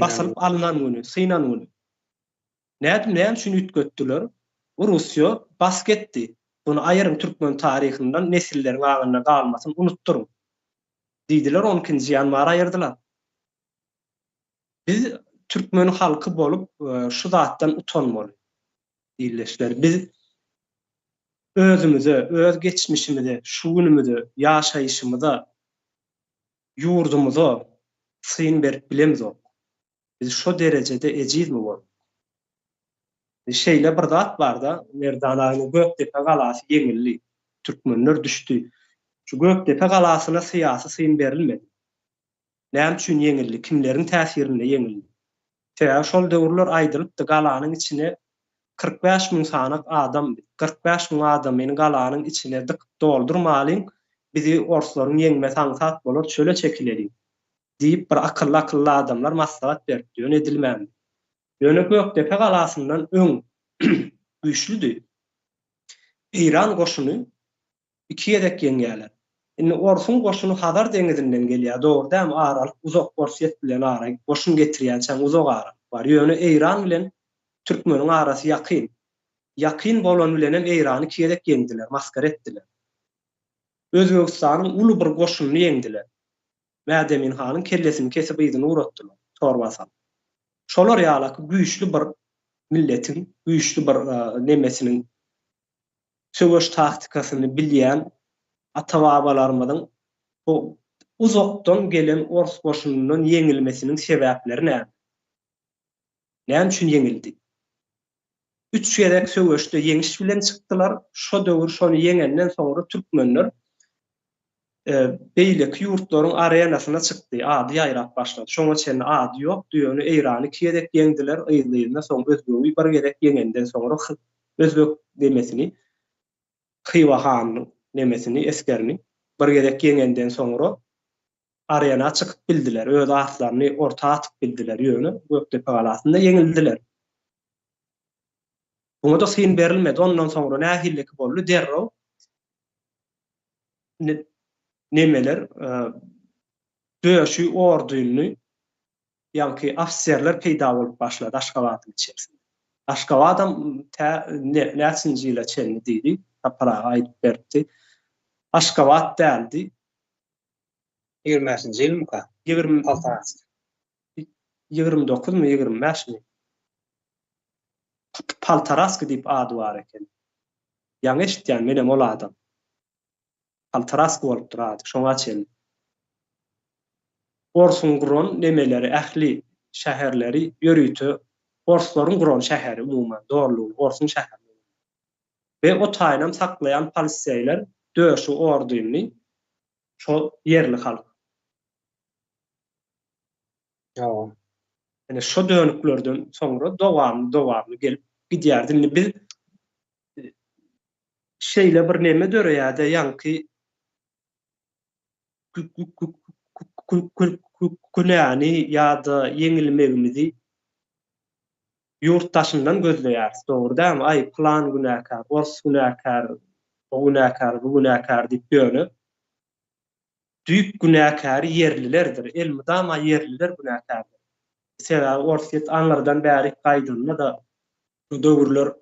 basylyp alnan güni, synan güni. Nädip, näme üçin üýtgetdiler? Russiýa bask etdi. Muny aýyryň türkmen taryhyndan, nesilleriň aňynda galmasyn, unutdyryň. Diýdiler, on ikinji ýanwary aýyrdylar. Biz türkmen halky bolup şu zatdan utanmaly ildeşler. Biz özümize, öz geçmişimize, şu günümize, ýaşaýşymyza, ýurdumyza syn berip bilemzok. Biz şo derejede ejizmi bolduk? Şeýle bir zat barda, Merdan aga Gökdepe galasy ýeňildi. Türkmenler düşdi. Şu Gökdepe galasyna syýasy syn berilmedi. Näme üçin ýeňildi? Kimleriň täsirinde ýeňildi? Sebäbi şol döwürler aýdylypdy, galanyň içine 45 müň sanak adam, 45 müň adamyny galanyň içine dykyp doldurmalyň, bizi orslaryň ýeňmesi aňsat bolar, çöle çekileliň diýip bir akylly-akylly adamlar maslahat beripdi, ýöne edilmändi. Ýöne Gökdepe galasyndan öň güýçlüdi. Eýran goşuny Iki gezek ýeňýärler. Indi orsuň goşuny Hazar deňizinden gelýär, dogry dälmi, aralyk uzak, Orsýet bilen ara goşun getirýänçäň uzak aralyk bar. Ýöne Eýran bilen türkmeniň arasy ýakyn. Ýakyn bolan bilenem Eýrany iki gezek ýeňdiler, masgara etdiler. Özbegistanyň uly bir goşunyny ýeňdiler. Mädemin hanyň kellesini kesip yzyna ugratdylar, torba salyp. Şolar ýalaky güýçli bir milletiň, güýçli bir nemesiniň söweş taktikasyny bilýän ata-babalarymyzyň bu uzakdan gelen ors goşunyndan ýeňilmesiniň sebäpleri näme? Näme üçin ýeňildi? Üç gezek söweşde ýeňiş bilen çykdylar. Şo döwür şony ýeňenden soňra türkmenler beýleki ýurtlaryň arenasyna çykdy, ady ýaýrap başlady. Şoňa çenli ady ýokdy, ýöne Eýrany iki gezek ýeňdiler, yzly-yzyna, soň özbegi bir gezek ýeňenden soňra özbek nemesini, Hywa hanynyň nemesini, esgerini bir gezek ýeňenden soňra arena çykyp bildiler, öz atlaryny orta atyp bildiler, ýöne Gökdepe galasynda ýeňildiler. Muňa-da syn berilmedi, ondan soňra nähilliki boldy, derrew nemeler döşi ordunly ýaňky ofiserler peýda bolup başlady Aşgabadyň içerisinde. Aşgabadam tä näçinji ýyla çenli diýdi, Sapar aga aýdyp beripdi. Aşgabat däldi. 25-nji ýylmyka? 20 29-my, 25-mi? Paltaraski diýip ady bar eken. Ýaňy eşitýän menem ol adam. Paltaraski bolupdyr ady, şoňa çenli. Orsuň guran nemeleri ähli şäherleri ýörite orslaryň guran şäheri umuman dolulygyna orsuň şäheri. We o taýynam saklaýan poliseýler döşi ordyny şo ýerli halk. Hawa. Ine şo dönüklerden soňra dowamly dowamly gelip gidýärdi. Indi biz şeýle bir neme döreýärde ýaňky günäni ýa-da ýeňilmegimizi ýurt daşyndan gözleýäris, dogry dälmi? Aý, pylan günäkär, ors günäkär, o günäkär, bu günäkär diýip ýöne düýp günäkäri ýerlilerdir. Elmydama ýerliler günäkärdir. Sebäbi Orsýet aňyrdan bärik gaýdanda-da Bu döwürler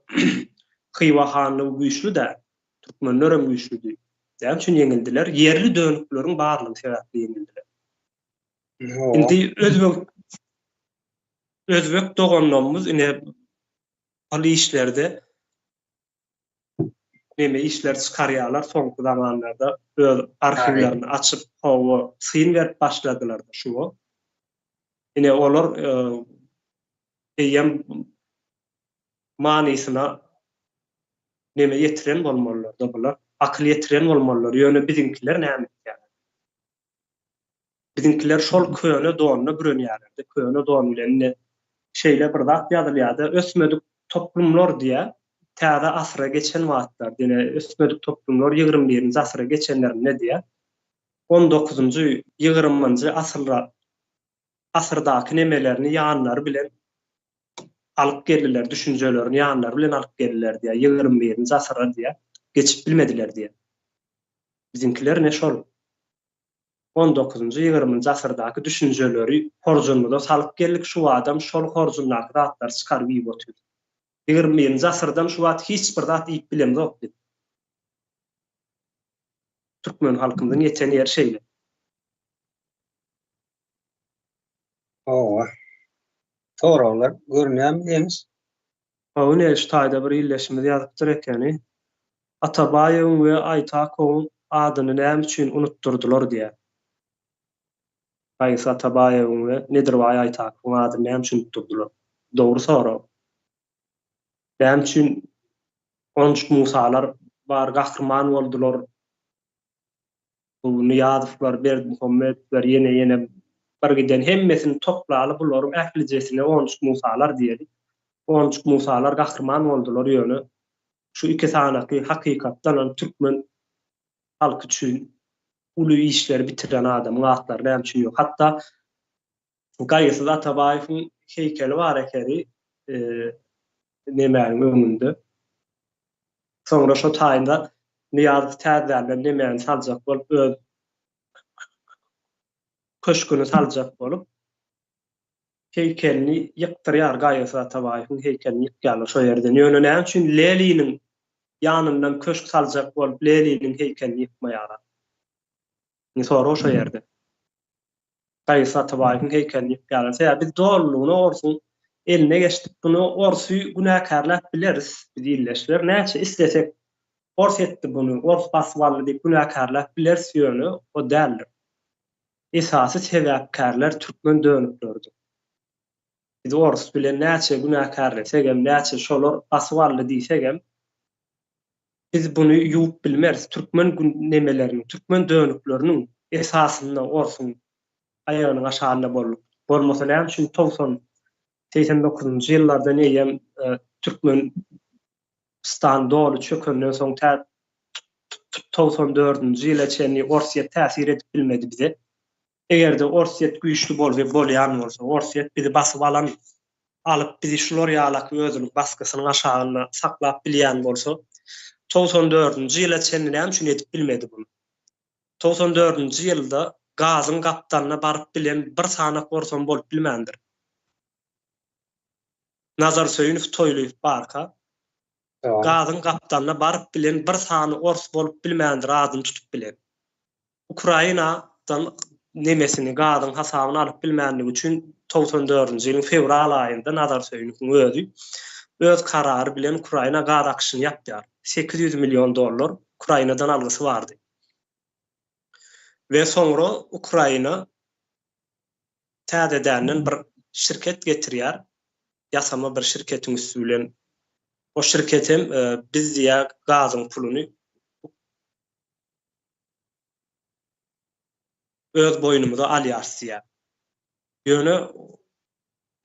Hywa hanlygy güýçli-dä, türkmenlerem güýçlüdi. Näme üçin ýeňildiler? Ýerli dönükleriň barlygy sebäpli ýeňildiler. Indi özbek özbek doganlarymyz ine ol işlerde neme işler çykarýarlar soňky zamanlarda öz arhiwlerini açyp hawa syn berip başladylar şuňa. Ine olar eýýäm manysyna neme ýetiren bolmalylar-da bular. Akyl ýetiren bolmalylar. Ýöne biziňkiler näme etýärler? Biziňkiler şol köne donuna bürenýärler-de, köne don bilen ine. şeýle bir zat ýazylýar-da, ösmedik toplumlar diýýär, täze asyra geçen wagtlar, ýene ösmedik toplumlar ýigrimi birinji asyra geçenlerinde diýýär, on dokuzynjy, ýigriminji asyrra asyrdaky nemelerini ýanlary bilen alyp geldiler, düşünjelerini ýanlary bilen alyp geldiler diýýär, ýigrimi birinji asyra diýýär, geçip bilmediler diýýär. Biziňkiler ine şol. On dokuzynjy, ýigriminji asyrdaky düşünjeleri horjunymyza salyp geldik, şu badam şol horjundaky zatlary çykaryp iýip otyrys. Ýigrimi birinji asyrdan şu wagt hiç bir zat iýip bilemzok biz. Türkmen halkymyzyň ýeten ýeri şeýle. Hawa. Soraglar görünýärmi Ýeňiş? Hawa ine şu taýda bir ildeşimiz ýazypdyr ekeni. Atabaýewiň we Aýtakowyň adyny näme üçin unutdyrdylar diýýär. Gaýgysyz Atabaýewiň we Nedirbaý Aýtakowyň adyny näme üçin unutdyrdylar? Dogry sorag. Näme üçin onjuk Musalar bar gahryman boldular bu Nyýazowlar, Berdimuhamedowlar ýene ýene bir giden hemmesini toplaly bularyň ählijesine onjuk Musalar diýeli. Onjuk Musalar gahryman boldular ýöne şu iki sanaky hakykatdanam türkmen halky üçin uly işleri bitiren adamyň atlary näme üçin ýok. Hatda Gaýgysyz Atabaýewiň heýkeli bar ekeni nemäniň öňünde. Soňra şo taýynda Nyýazow täzedenden nemäni saljak bolup öz köşgüni saljak bolup heýkelini ýykdyrýar Gaýgysyz Atabaýewiň heýkelini ýykýarlar şo ýerden. Ýöne näme üçin Leniniň ýanyndan köşk saljak bolup Leniniň heýkelini ýykmaýarlar? Indi sorag şo ýerde. Gaýgysyz Atabaýewiň heýkelini ýykýarlar. Sebäbi biz dolulygyna orsuň eline geçdik. Muny orsy günäkärläp bileris biz ildeşler. Näçe islesek ors etdi muny, ors basyp aldy diýip günäkärläp bileris ýöne o däldir. Esasy sebäpkärler türkmen dönükleridir. Biz orus bilen näçe günäkärlesegem, näçe şolar basyp aldy diýsegem, biz buny ýuwup bilmeris. Türkmen nemeleriniň, türkmen dönükleriniň esasynda orsuň aýagynyň aşagynda bolduk. Bolmasa näme üçin 90, 89-njy ýyllardan eýýäm Türkmenistan doly çökenden soň tä 94-nji ýyla çenli Orsýet täsir edip bilmedi bize. Eger-de Orsýet güýçli bolsa, bolýan bolsa, Orsýet bizi basyp alan, alyp bizi şular ýalaky özüniň basgysynyň aşagynda saklap bilýän bolsa, 94-nji ýyla çenli näme üçin edip bilmedi buny? 94-nji ýylda gazyň gapdalyna baryp bilen bir sanak orsam bolup bilmändir. Nazar Söýünow Toýlyýew barka, gazyň gapdalyna baryp bilen bir sany ors bolup bilmändir adyny tutup bilen. Ukrainadan nemesini, gazyň hasabyny alyp bilmänligi üçin 94-nji ýylyň fewral aýynda Nazar Söýünowyň özi öz karary bilen Ukraina gaz akyşyny ýapýar. 800 million dollar Ukrainadan algysy bardy. We soňra Ukraina täzedänden bir şirket getirýär, ýasama bir şirketiň üsti bilen. O şirketem biz diýýär gazyň puluny öz boýnumyza alýarys diýýär. Ýöne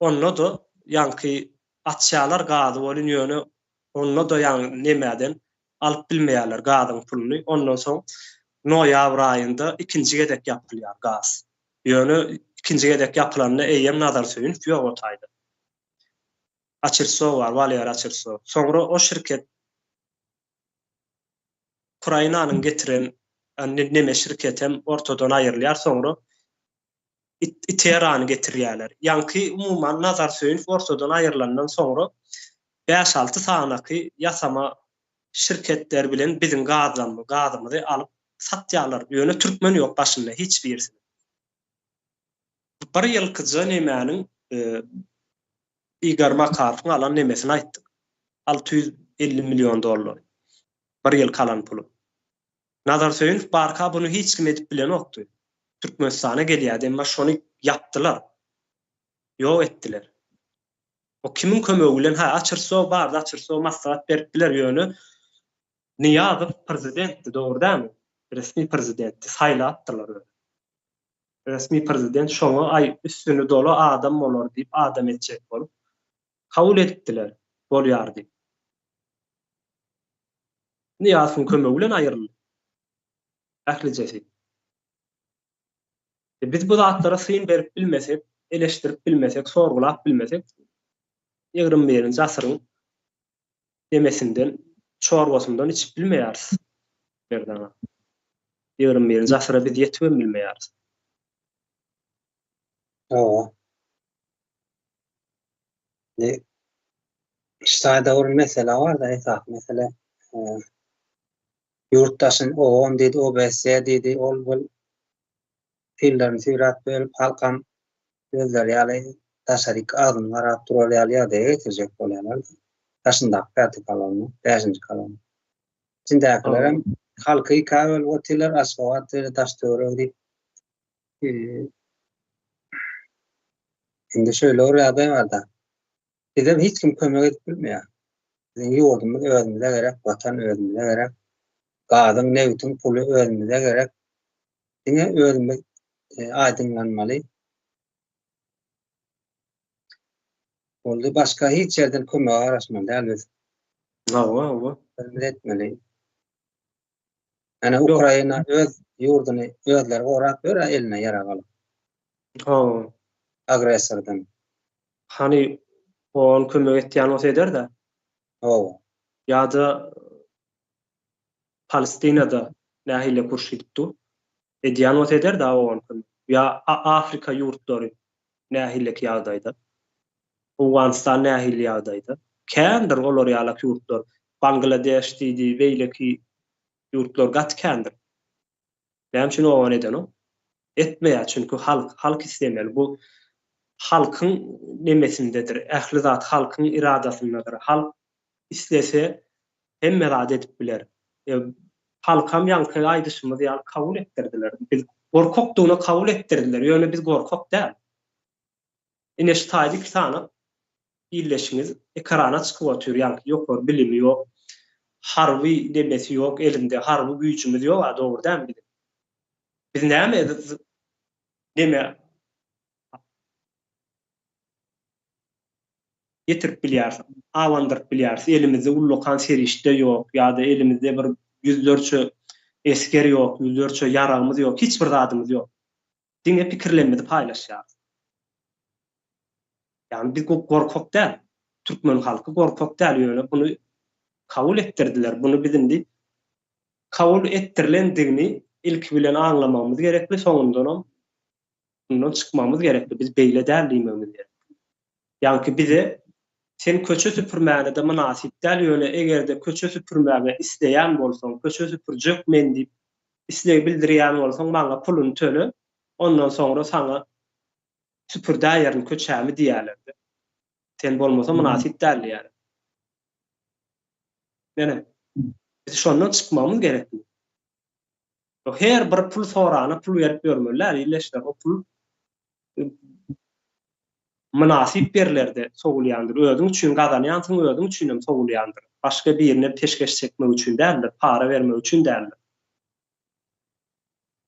onda-da ýaňky açýarlar gazy welin ýöne onda-da ýaňy nemeden alyp bilmeýärler gazyň puluny. Ondan soň noýabr aýynda ikinji gezek ýapylýar gaz. Ýöne ikinji gezek ýapylanda eýýäm Nazar Söýünow ýok o taýda. Açirsow bar, Walýer Açirsow. Soňra o şirket Ukrainanyň getiren neme şirketem ortadan aýrylýar soňra Iterany getirýärler. Ýaňky umuman Nazar Söýünow ortadan aýrylandan soňra bäş-alty sanaky ýasama şirketler bilen biziň gazymyzy alyp satýarlar. Ýöne türkmen ýok başynda hiç birisiniň. Bir ýylkyja nemäniň Igor Makarowyň alan nemesini aýtdyk. 650 million dollar. Bir ýylky alan puly. Nazar Söýünow barka buny hiç kim edip bilenokdy. Türkmenistana gelýärdi, emma şony ýapdylar. Ýok etdiler. O kimiň kömegi bilen, ha Açyrsow bardy, Açyrsow maslahat berip biler, ýöne Nyýazow prezidentdi, dogry dälmi? Resmi prezidentdi, saýlapdyrlar özi. Resmi prezident şoňa aý üstüni doly adam bolar diýip adam etjek bolup. Kabul edipdiler, bolýar diýip. Nyýazowyň kömegi bilen aýryldy. Ählijesi. E, biz bu zatlara syn berip bilmesek, eleşdirip bilmesek, sorgulap bilmesek, 21-nji asyryň nemesinden, çorbasyndan içip bilmeýäris. Merdana. 21-nji asyra biz ýetibem bilmeýäris. Hawa. Indi ştaýda bir mesele bar-da, esasy mesele. Ýurt daşyn OON diýdi, OBSE diýdi, ol bul pillerini süýräp bölüp, halkam özleri ýaly daşaryk agzyny garap durar ýaly ýagdaýa getirjek bolýarlar. Daşyndaky päti kolonna, bäşinji kolonna. Içindäkilerem halky ikä bölüp otyrlar, Aşgabat we daş-töweregi diýip. Indi şeýle bir ýagdaý bar-da. Bize hiç kim kömek edip bilmeýär. Biziň ýurdumyz özümize gerek, watan özümize gerek. Gazyň, nebitiň puly özümize gerek. Diňe özümiz e, aýdyňlanmaly. Boldy, başga hiç ýerden kömege garaşmaly däl biz. Hawa, hawa. Özümiz etmeli. Ýani Ukraina öz ýurduny özleri gorap ýör eline ýarag alyp. Hawa. Agressordan. Hany oňa kömek etýän bolsa eder-dä. Hawa. Ýa-da Palestinada nähili uruş gidip dur. Edýän bolsa eder-dä oňa kömek. Ýa Afrika ýurtlary nähileki ýagdaýda. Owganystan nähili ýagdaýda. Kändir olar ýalak ýurtlar. Bangladeş diýdi, beýleki ýurtlar gaty kändir. Näme üçin owan edenok? Etmeýär, çünki halk, halk islemeli. Bu halkyň nemesindedir. Ähli zat halkyň iradasyndadyr. Halk islese hemme zady edip biler. E, halkam ýaňky aýdyşymyz ýaly kabul etdirdiler. Biz gorkakdygyny kabul etdirdiler. Ýöne biz gorkak däl. Ine şu taýda iki sany illeşiňiz ekrana çykyp otyr, ýaňky ýokary bilimi ýok, harby nemesi ýok elinde, harby güýjümiz ýok a dogry dälmi biziň? Biz näme neme ýetirip bilýäris, abandyryp bilýäris, elimizde ullakan serişde ýok ýa-da elimizde bir ýüzlerçe esger ýok, ýüzlerçe ýaragymyz ýok, hiç bir zadymyz ýok. Diňe pikirlerimizi paýlaşýarys. Ýagny biz gorkak däl. Türkmen halky gorkak däl, ýöne buny kabul etdirdiler. Buny biz indi kabul etdirilendigini ilki bilen aňlamagymyz gerekli, soňundanam bundan çykmagymyz gerekli. Biz beýle däl diýmegimiz gerek. Ýaňky bize sen köçe süpürmäne-de mynasyp däl, ýöne eger-de köçe süpürmäge isleýän bolsaň, köçe süpürjek men diýip isleg bildirýän bolsaň maňa puluny töle, ondan soňra saňa süpürdäýerin köçämi diýýärler-de. Sen bolmasa mynasyp däl diýýärler. Ýöne biz şondan çykmagymyz gerekmi? Her bir pul sorana pul berip ýörmeli däl illeşler. O pul mynasyp ýerlerde sowulýandyr. Özüň üçin gazanýansyň, özüň üçin hem sowulýandyr. Başga birine peşgeş çekmek üçin däldir, para bermek üçin däldir.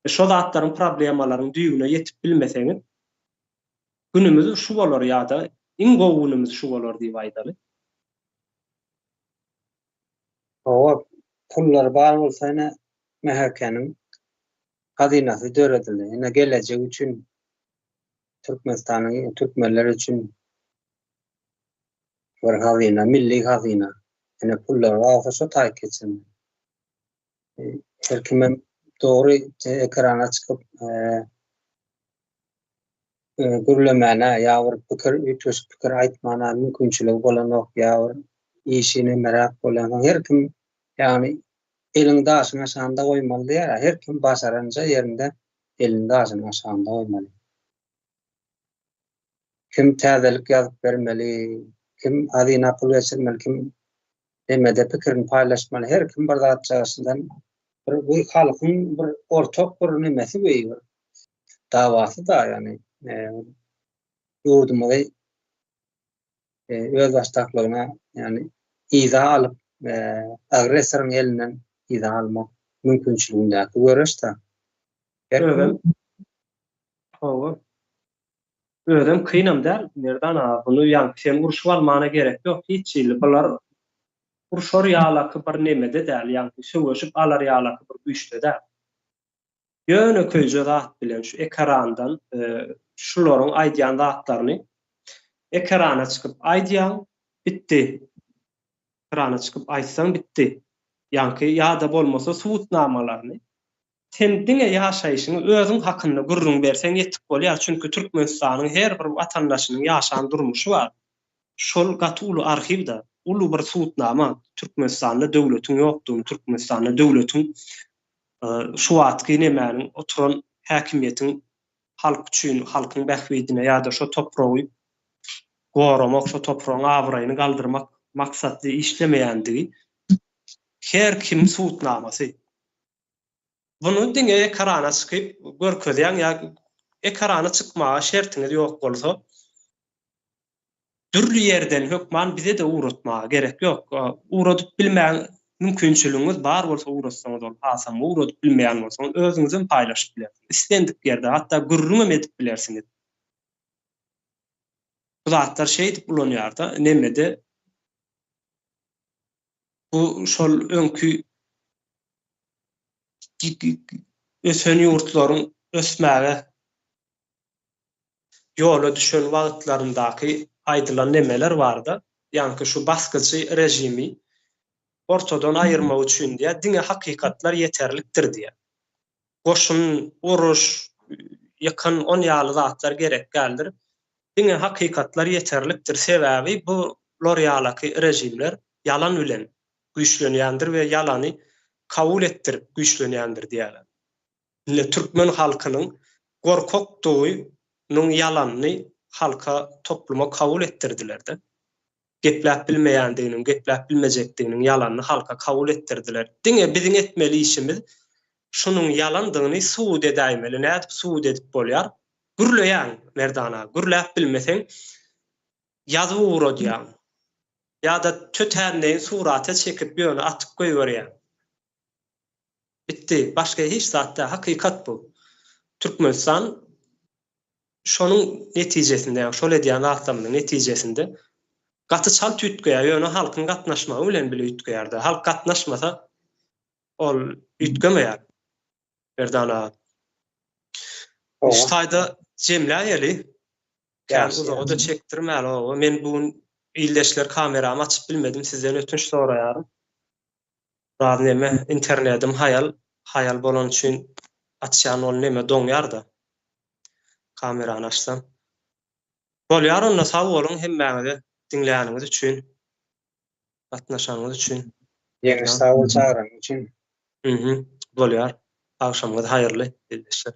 E, şo zatlaryň, problemalaryň düýbüne ýetip bilmeseňiz, günümiz şu bolar ýa-da iň gowy günümiz şu bolar diýip aýdaly. Hawa, pullar bar bolsa ine MHK-niň hazynasy döredildi. Ine gelejek üçin Türkmenistanyň türkmenler üçin bir hazyna, milli hazyna. Ine pullar bolsa şo taýyk geçirmeli. Her kimem dogry ekrana çykyp gürlemäne ýa bir pikir, üýtgeşik pikir aýtmana mümkinçiligi bolanok ýa bir işi nemeräk bolýansoň her kim ýagny eliňi daşyň aşagynda goýmaly diýýär, her kim başaranja ýerinde elini daşyň aşagynda goýmaly. Kim täzelik ýazyp bermeli, kim hazyna pul geçirmeli, kim nemede pikirini paýlaşmaly, her kim bir zatjagaşyndan bir bu halkyň bir ortak bir nemesi bu bir dawasy da ýagny e, ýurdumyzy e, özbaşdaklygyna ýagny yza alyp e, agressoryň elinden yza almak mümkinçiligindäki göreş-de. Özem hawa. Özem kynam däl Merdan aga buny ýaňky sen urşup almana gerek ýok hiç hili bular urşar ýalaky bir nemede däl ýaňky söweşip alar ýalaky bir güýçde däl. Ýönekeýje zat bilen şu ekarandan şularyň aýdýan zatlaryny ekarana çykyp aýdýaň bitdi. Ekrana çykyp aýtsaň bitdi. Ýaňky ýa-da bolmasa subutnamalaryny Sen diňe ýaşaýşyňy özüň hakynda gürrüň berseň ýetik bolýar, çünki Türkmenistanyň her bir watandaşynyň ýaşan durmuşy bar. Şol gaty uly arhiwda, uly bir subutnama Türkmenistanda döwletiň ýokdugyny, Türkmenistanda döwletiň şu wagtky nemäniň oturan häkimiýetiň halk üçin, halkyň bähbidine ýa-da şo topragy goramak, şo topragyň abraýyny galdyrmak maksatly işlemeýändigi her kimiň subutnamasy. Buny diňe ekrana çykyp görkezýäň ýa ekrana çykmaga şertiňiz ýok bolsa dürli ýerden hökman bize-de ugratmaga gerek ýok. Ugradyp bilmäň mümkinçiligiňiz bar bolsa ugratsaňyz ol hasam ugradyp bilmeýän bolsaňyz özüňizem paýlaşyp bilersiňiz. Islendik ýerde hatda gürrüňem edip bilersiňiz. Bu zatlar şeýdip ulanýarda nemede bu şol öňki ösen ýurtlaryň ösmäge ýola düşen wagtlaryndaky aýdylan nemeler barda, ýaňky şu basgyçy režimi ortadan aýyrmak üçin diýýär, diňe hakykatlar ýeterlikdir diýýär. Goşun, uruş, ýykyn on ýaly zatlar gerek däldir. Diňe hakykatlar ýeterlikdir, sebäbi bular ýalaky režimler ýalan bilen güýçlenýändir we ýalany kabul etdirip güýçlenýändir diýýärler. Indi türkmen halkynyň gorkakdygynyň ýalanyny halka, topluma kabul etdirdiler-de. Gepläp bilmeýändiginiň, gepläp bilmejekdiginiň ýalanyny halka kabul etdirdiler. Diňe biziň etmeli işimiz şunuň ýalandygyny subut edäýmeli. Nädip subut edip bolýar? Gürleýäň, Merdan aga, gürläp bilmeseň, ýazyp ugradýaň. Ýa-da tötänleýin surata çekip ýöne atyp goýberýäň. Bitdi. Başga hiç zat däl. Hakykat bu. Türkmenistan şonuň netijesinde, ýagny şol edýän zatlarymyzyň netijesinde gaty çalt üýtgeýär. Ýöne halkyň gatnaşmagy bilen bile üýtgeýär-de. Halk gatnaşmasa ol üýtgemeýär. Merdan aga. Şu taýda jemläýeli. Kän uzaga-da çekdirmäli oba. Men bu gün ildeşler kameramy açyp bilmedim. Sizden ötünç soraýaryn. Biraz neme internedim haýal, haýal bolany üçin açýan ol neme doňýar-da. Kamerany açsam. Bolýar onda sag boluň hemmäňize diňläniňiz üçin. Gatnaşanyňyz üçin. Ýeňiş sag bol çagyranyň üçin. Mhm. Bolýar. Agşamyňyz haýyrly ildeşler.